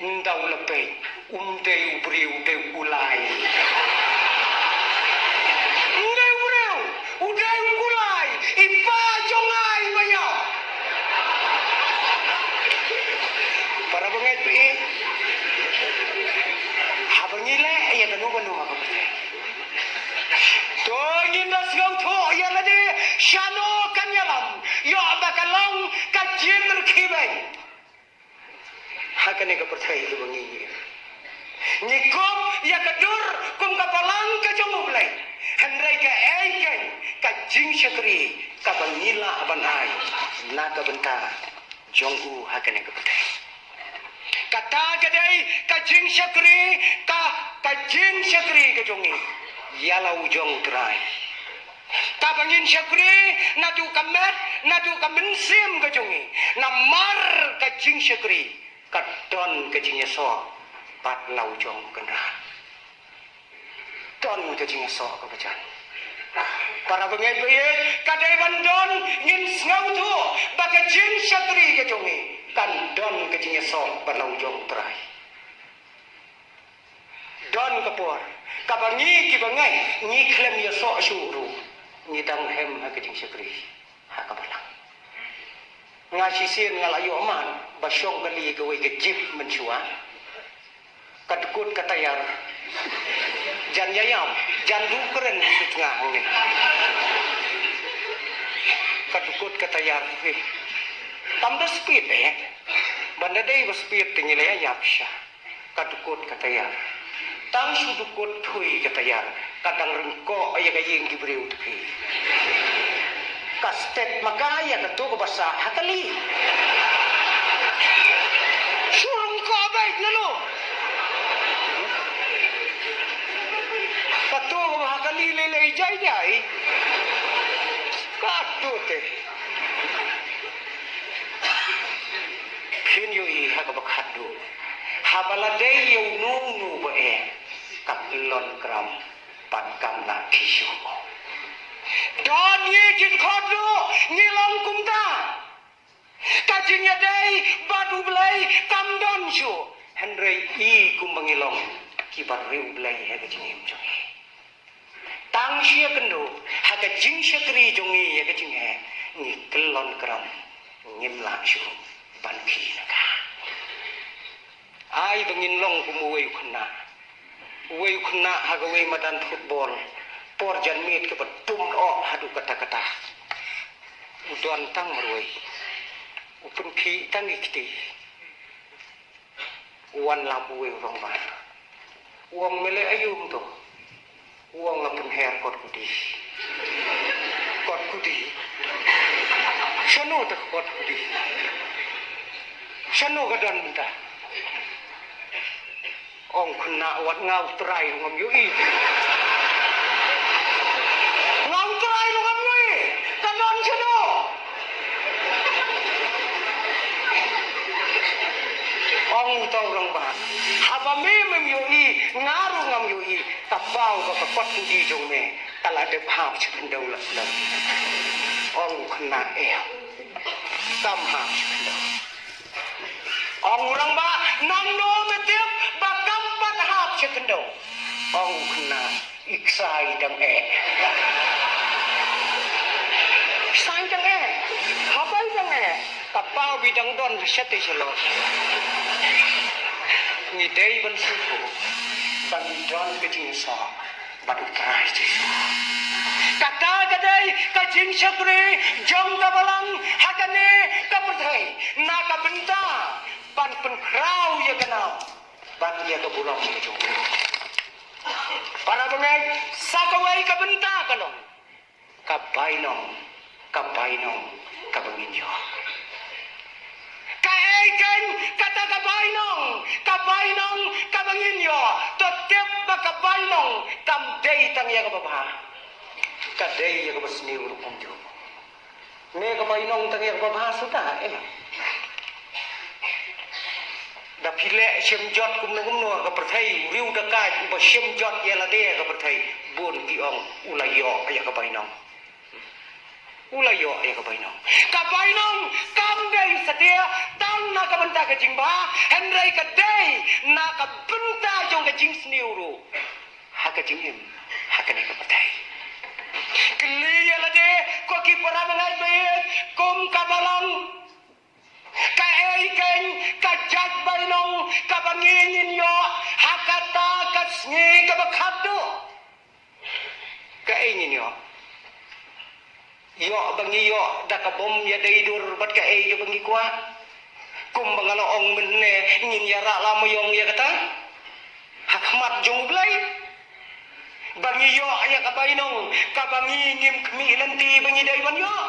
ynda u la peit, um dei u briew, u dei u kulai. Um dei u briew, u dei u kulai, i pa jong nga i ba ïap. Para bangeit ba ïeit, haba ngi leh ïa kano kano ha ka pyrthei, to ngin da sngewthuh ïa lade shano kan ïalam, ïoh ba ka long ka jingrkhie beiñ. Ha kane ka pyrthei kaba ngi ngi, ngi kup ïa ka dur kum ka balang ka jong U Blei. Hynrei kaei keiñ ka jingshakri kaba ngi lah ban ai na ka bynta jong u ha kane ka pyrthei? Kata ka dei ka jingshakri, ka, ka jingshakri ka jong ngi ïa la u jong U Trai. Kaba ngin shakri naduh ka met, naduh ka mynsiem ka jong ngi. Namar ka jingshakri ka don ka jingïasoh bad la u jong U Kynrad. Don ka jingïasoh kaba jan. Para bangeit ba ïeit, ka dei ban don, ngin sngewthuh ba ka jingshakri ka jong ngi kan don ka jingïasoh bad la u jong U Trai. Don ka por kaba ngi kiba ngeit ngi khlem ïasoh shuh ruh, ngi dang hem ha ka jingshakri ha ka balang. Nga shisien nga la ïoh mad ba shong kali kawei ka jeep mynshuwa. Ka dkut ka tayar. Jan ïa ïam, jan duh kren sut nga hangne. Ka dkut ka tayar, eh. Tam da speed, eh. Ban da dei ba speed te ngi la ïa ïap sha. Ka dkut ka tayar. Tang shu dkut thui ka tayar, ka dang ryngkoh ïa ka ïing ki briew te phi. Ka step ma ka ïa kato kaba sah ha kali. Shu ryngkoh beit na lo. Ka Lei lei jai jai. Ka tu te. Phin ïohi ha kaba khatduh. Haba la dei ïa uno uno ba eh, ka kyllon kram bad kam lah kti shuh. Don ngi jingkhot ruh ngi long kumta. Ka jingïadei bad U Blei kam don shuh. Hynrei i kumba ngi long kiba riewblei ha ka jingim jong ngi. Tang shi ïa kynduh ha ka jingshakri jong ngi ïa ka jingeh, ngi kyllon kram, ngim lah shuh ban khie na ka. Ai ba ngin long kum uwei u khynnah. Uwei u khynnah ha kawei madan football. Por janmiet kaba tum oh haduh katta katta. U don tang marwei. U pynkhih tang ïa kti. U wan lap uwei u rangbah. U ong, me leh aïu to? U ong, nga pynher kot kudi. Kot kudi. Shano te kot kudi? Shano ka don mynta? Ong khynnah, wat nga u trai ruh ngam ïohi. Nga u trai ruh ngam ïohi. Ka don shano? Ong uta u rangbah, haba me mem ïohi, nga ruh ngam ïohi. Ka paw ba ka kot kudi jong me ka la dep hap sha khyndew la slem. Ong u khynnah, eh, kam hap sha khyndew. Ong u rangbah, nangno me tip ba kam pat hap sha khyndew? Ong u khynnah, i ksai dang eh. Ksai dang eh. Haba i dang eh, ka paw ba i dang don shatei shalor. Ngi dei ban sngewthuh ba ngi don ka jingïasoh bad U Trai Jisu. Kata ka dei ka jingshakri jong ka Balang ha kane ka pyrthei na ka bynta ban pynkhraw ïa ka nam bad ïa ka burom ka jong u. Para bangeit, sa kawei ka bynta ka long ka bainong, ka bainong kaba ngin ïoh. Kaei keiñ kata ka bainong, ka bainong kaba ngin ïoh? To tip ba ka bainong kam dei tang ïa kaba bha, ka dei ïa kaba sniew ruh kumjuh. Ne ka bainong tang ïa kaba bha suda, eh? Da phi leh shim jot kumno kumno ha ka pyrthei, u riew dakaid uba shim jot ïa lade ha ka pyrthei, bun ki ong u la ïoh ïa ka bainong. U la ïoh ïa ka bainong. Ka bainong kam dei satia tang na ka bynta ka jingbha, hynrei ka dei na ka bynta jong ka jingsniew ruh ha ka jingim ha kane ka pyrthei. Kylli ïa lade, ko ki para bangeit ba ïeit, kum ka Balang, kaei keiñ ka jait bainong kaba ngi ngin ïoh ha kata ka sngi kaba khatduh? Kaei ngin ïoh? Ïoh ba ngi ïoh da ka bym ïadei dur bad kaei kaba ngi kwah? Kumba nga la ong mynne, ngin ïarah lama ïong ïa kata ha khmat jong U Blei, ba ngi ïoh ïa ka bainong kaba ngi ngim khmih lynti ba ngi dei ban ïoh.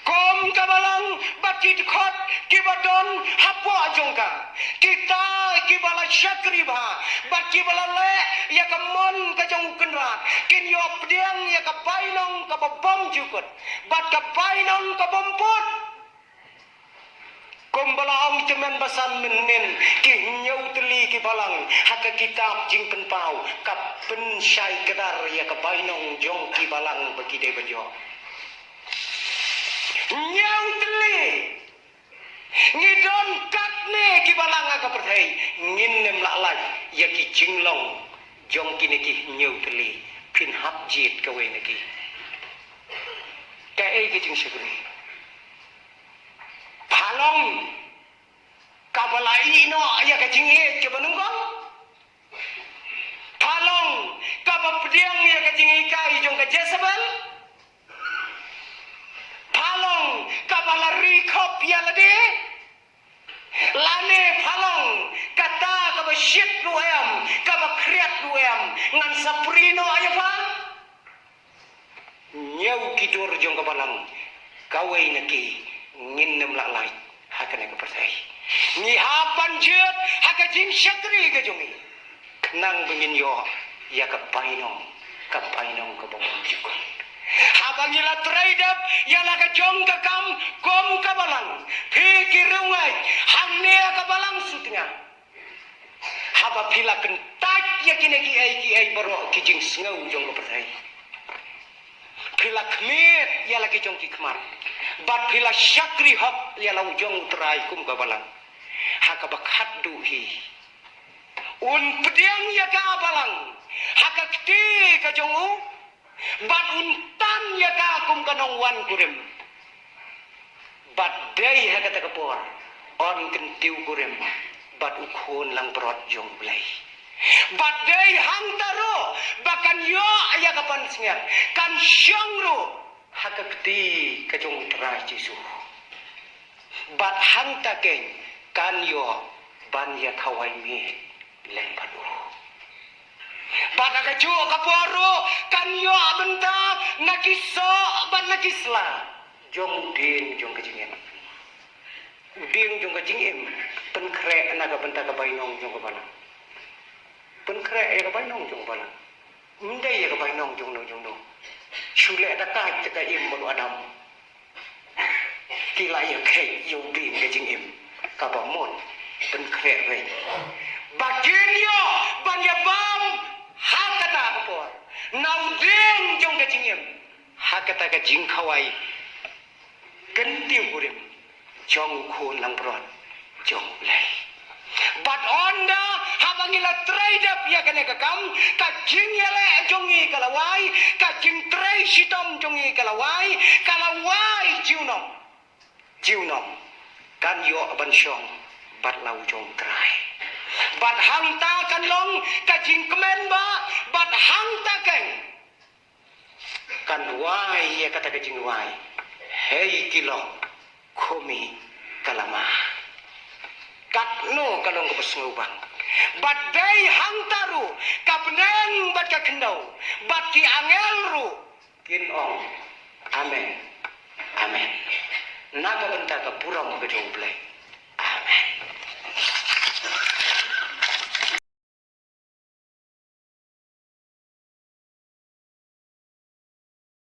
Kum ka Balang bad ki dkhot kiba don hapoh jong ka, kita kiba la shakri bha bad kiba la leh ïa ka mon ka jong U Kynrad, kin ïoh pdiang ïa ka bainong kaba bym jukut bad ka bainong ka bym put. Kumba la ong tymmen basan mynnin, ki hynñiew tylli ki balang ha ka kitab Jingpynpaw, ka pynshai kdar ïa ka bainong jong ki balang ba ki dei ban ïoh. Hynñiew tylli. Ngi don katne ki balang ha ka pyrthei, ngin nym lah lait ïa ki jinglong jong kine ki hynñiew tylli, phin hap jied kawei na ki. Kaei ka jingshakri? Pha long kaba la ïeh noh ïa ka jingïeit kaba nyngkong? Pha long kaba pdiang ïa ka jinghikai jong ka Jesebel? Pha long kaba la ri khop ïa lade? Lane pha long kata kaba shit ruh em, kaba khriat ruh em, ngan sa prie noh ïa pha? Hynñiew ki dur jong ka balang, kawei na ki ngin nym lah lait ha kane ka pyrthei. Ngi hap ban jied ha ka jingshakri ka jong ngi khnang ba ngin ïoh ïa ka bainong, ka bainong ka bym ju khot. Haba ngi la trei dep ïa la ka jong ka kam kum ka balang, phi ki riewngeit hangne ka balang Sutnga, haba phi la kyntait ïa kine kiei kiei baroh ki jingsngew jong ka pyrthei, phi la khmied ïa la ki jong ki khmat, bad phi la shakri hok ïa la u jong U Trai kum ka balang, ha kaba khatduh hi un pdiang ïa ka balang ha ka kti ka jong u, bad un tan ïa ka kum ka nongwan kurim. Bad dei ha kata ka por yn kyntiew kurim bad U Khun langbrot jong U Blei. Bad dei hangta ruh ba kan ïoh ïa ka pansngiat, kan shong ruh ha ka kti ka jong U Trai Jisu. Bad hangta keiñ kan ïoh ban ïa khawai miej lem bad u. Bad ha kajuh ka por ruh kan ïoh bynta na ki soh bad na ki sla jong u dieng jong ka jingim. U dieng jong ka jingim pynkhreh na ka bynta ka bainong jong ka balang. Pynkhreh ïa ka bainong jong ka balang. Ym dei ïa ka bainong jong no jong no. Shu leh da ka, da ka im bad u Adam. Ki la ïa khet ïa u dieng ka jingim kaba mut pynkhreh reng. Ba kin ïoh ban ïa bam ha kata ka por na u dieng jong ka jingim, ha kata ka jingkhawai kyntiew kurim jong U Khun langbrot jong U Blei. Bad ynda haba ngi la trei dep ïa kane ka kam, ka jingïaleh jong ngi ka la wai, ka jingtrei shitom jong ngi ka la wai, ka la wai junom. Junom kan ïoh ban shong bad la u jong U Trai. Bad hangta kan long ka jingkmen ba, bad hangta keiñ kan wai ïa kata ka jingwai: Hei ki long, khmih ka lama. Katno ka long kaba sngewbang. Bad dei hangta ruh ka bneng bad ka khyndew bad ki angel ruh kin ong: Amen, amen, na ka bynta ka burom ka jong U Blei.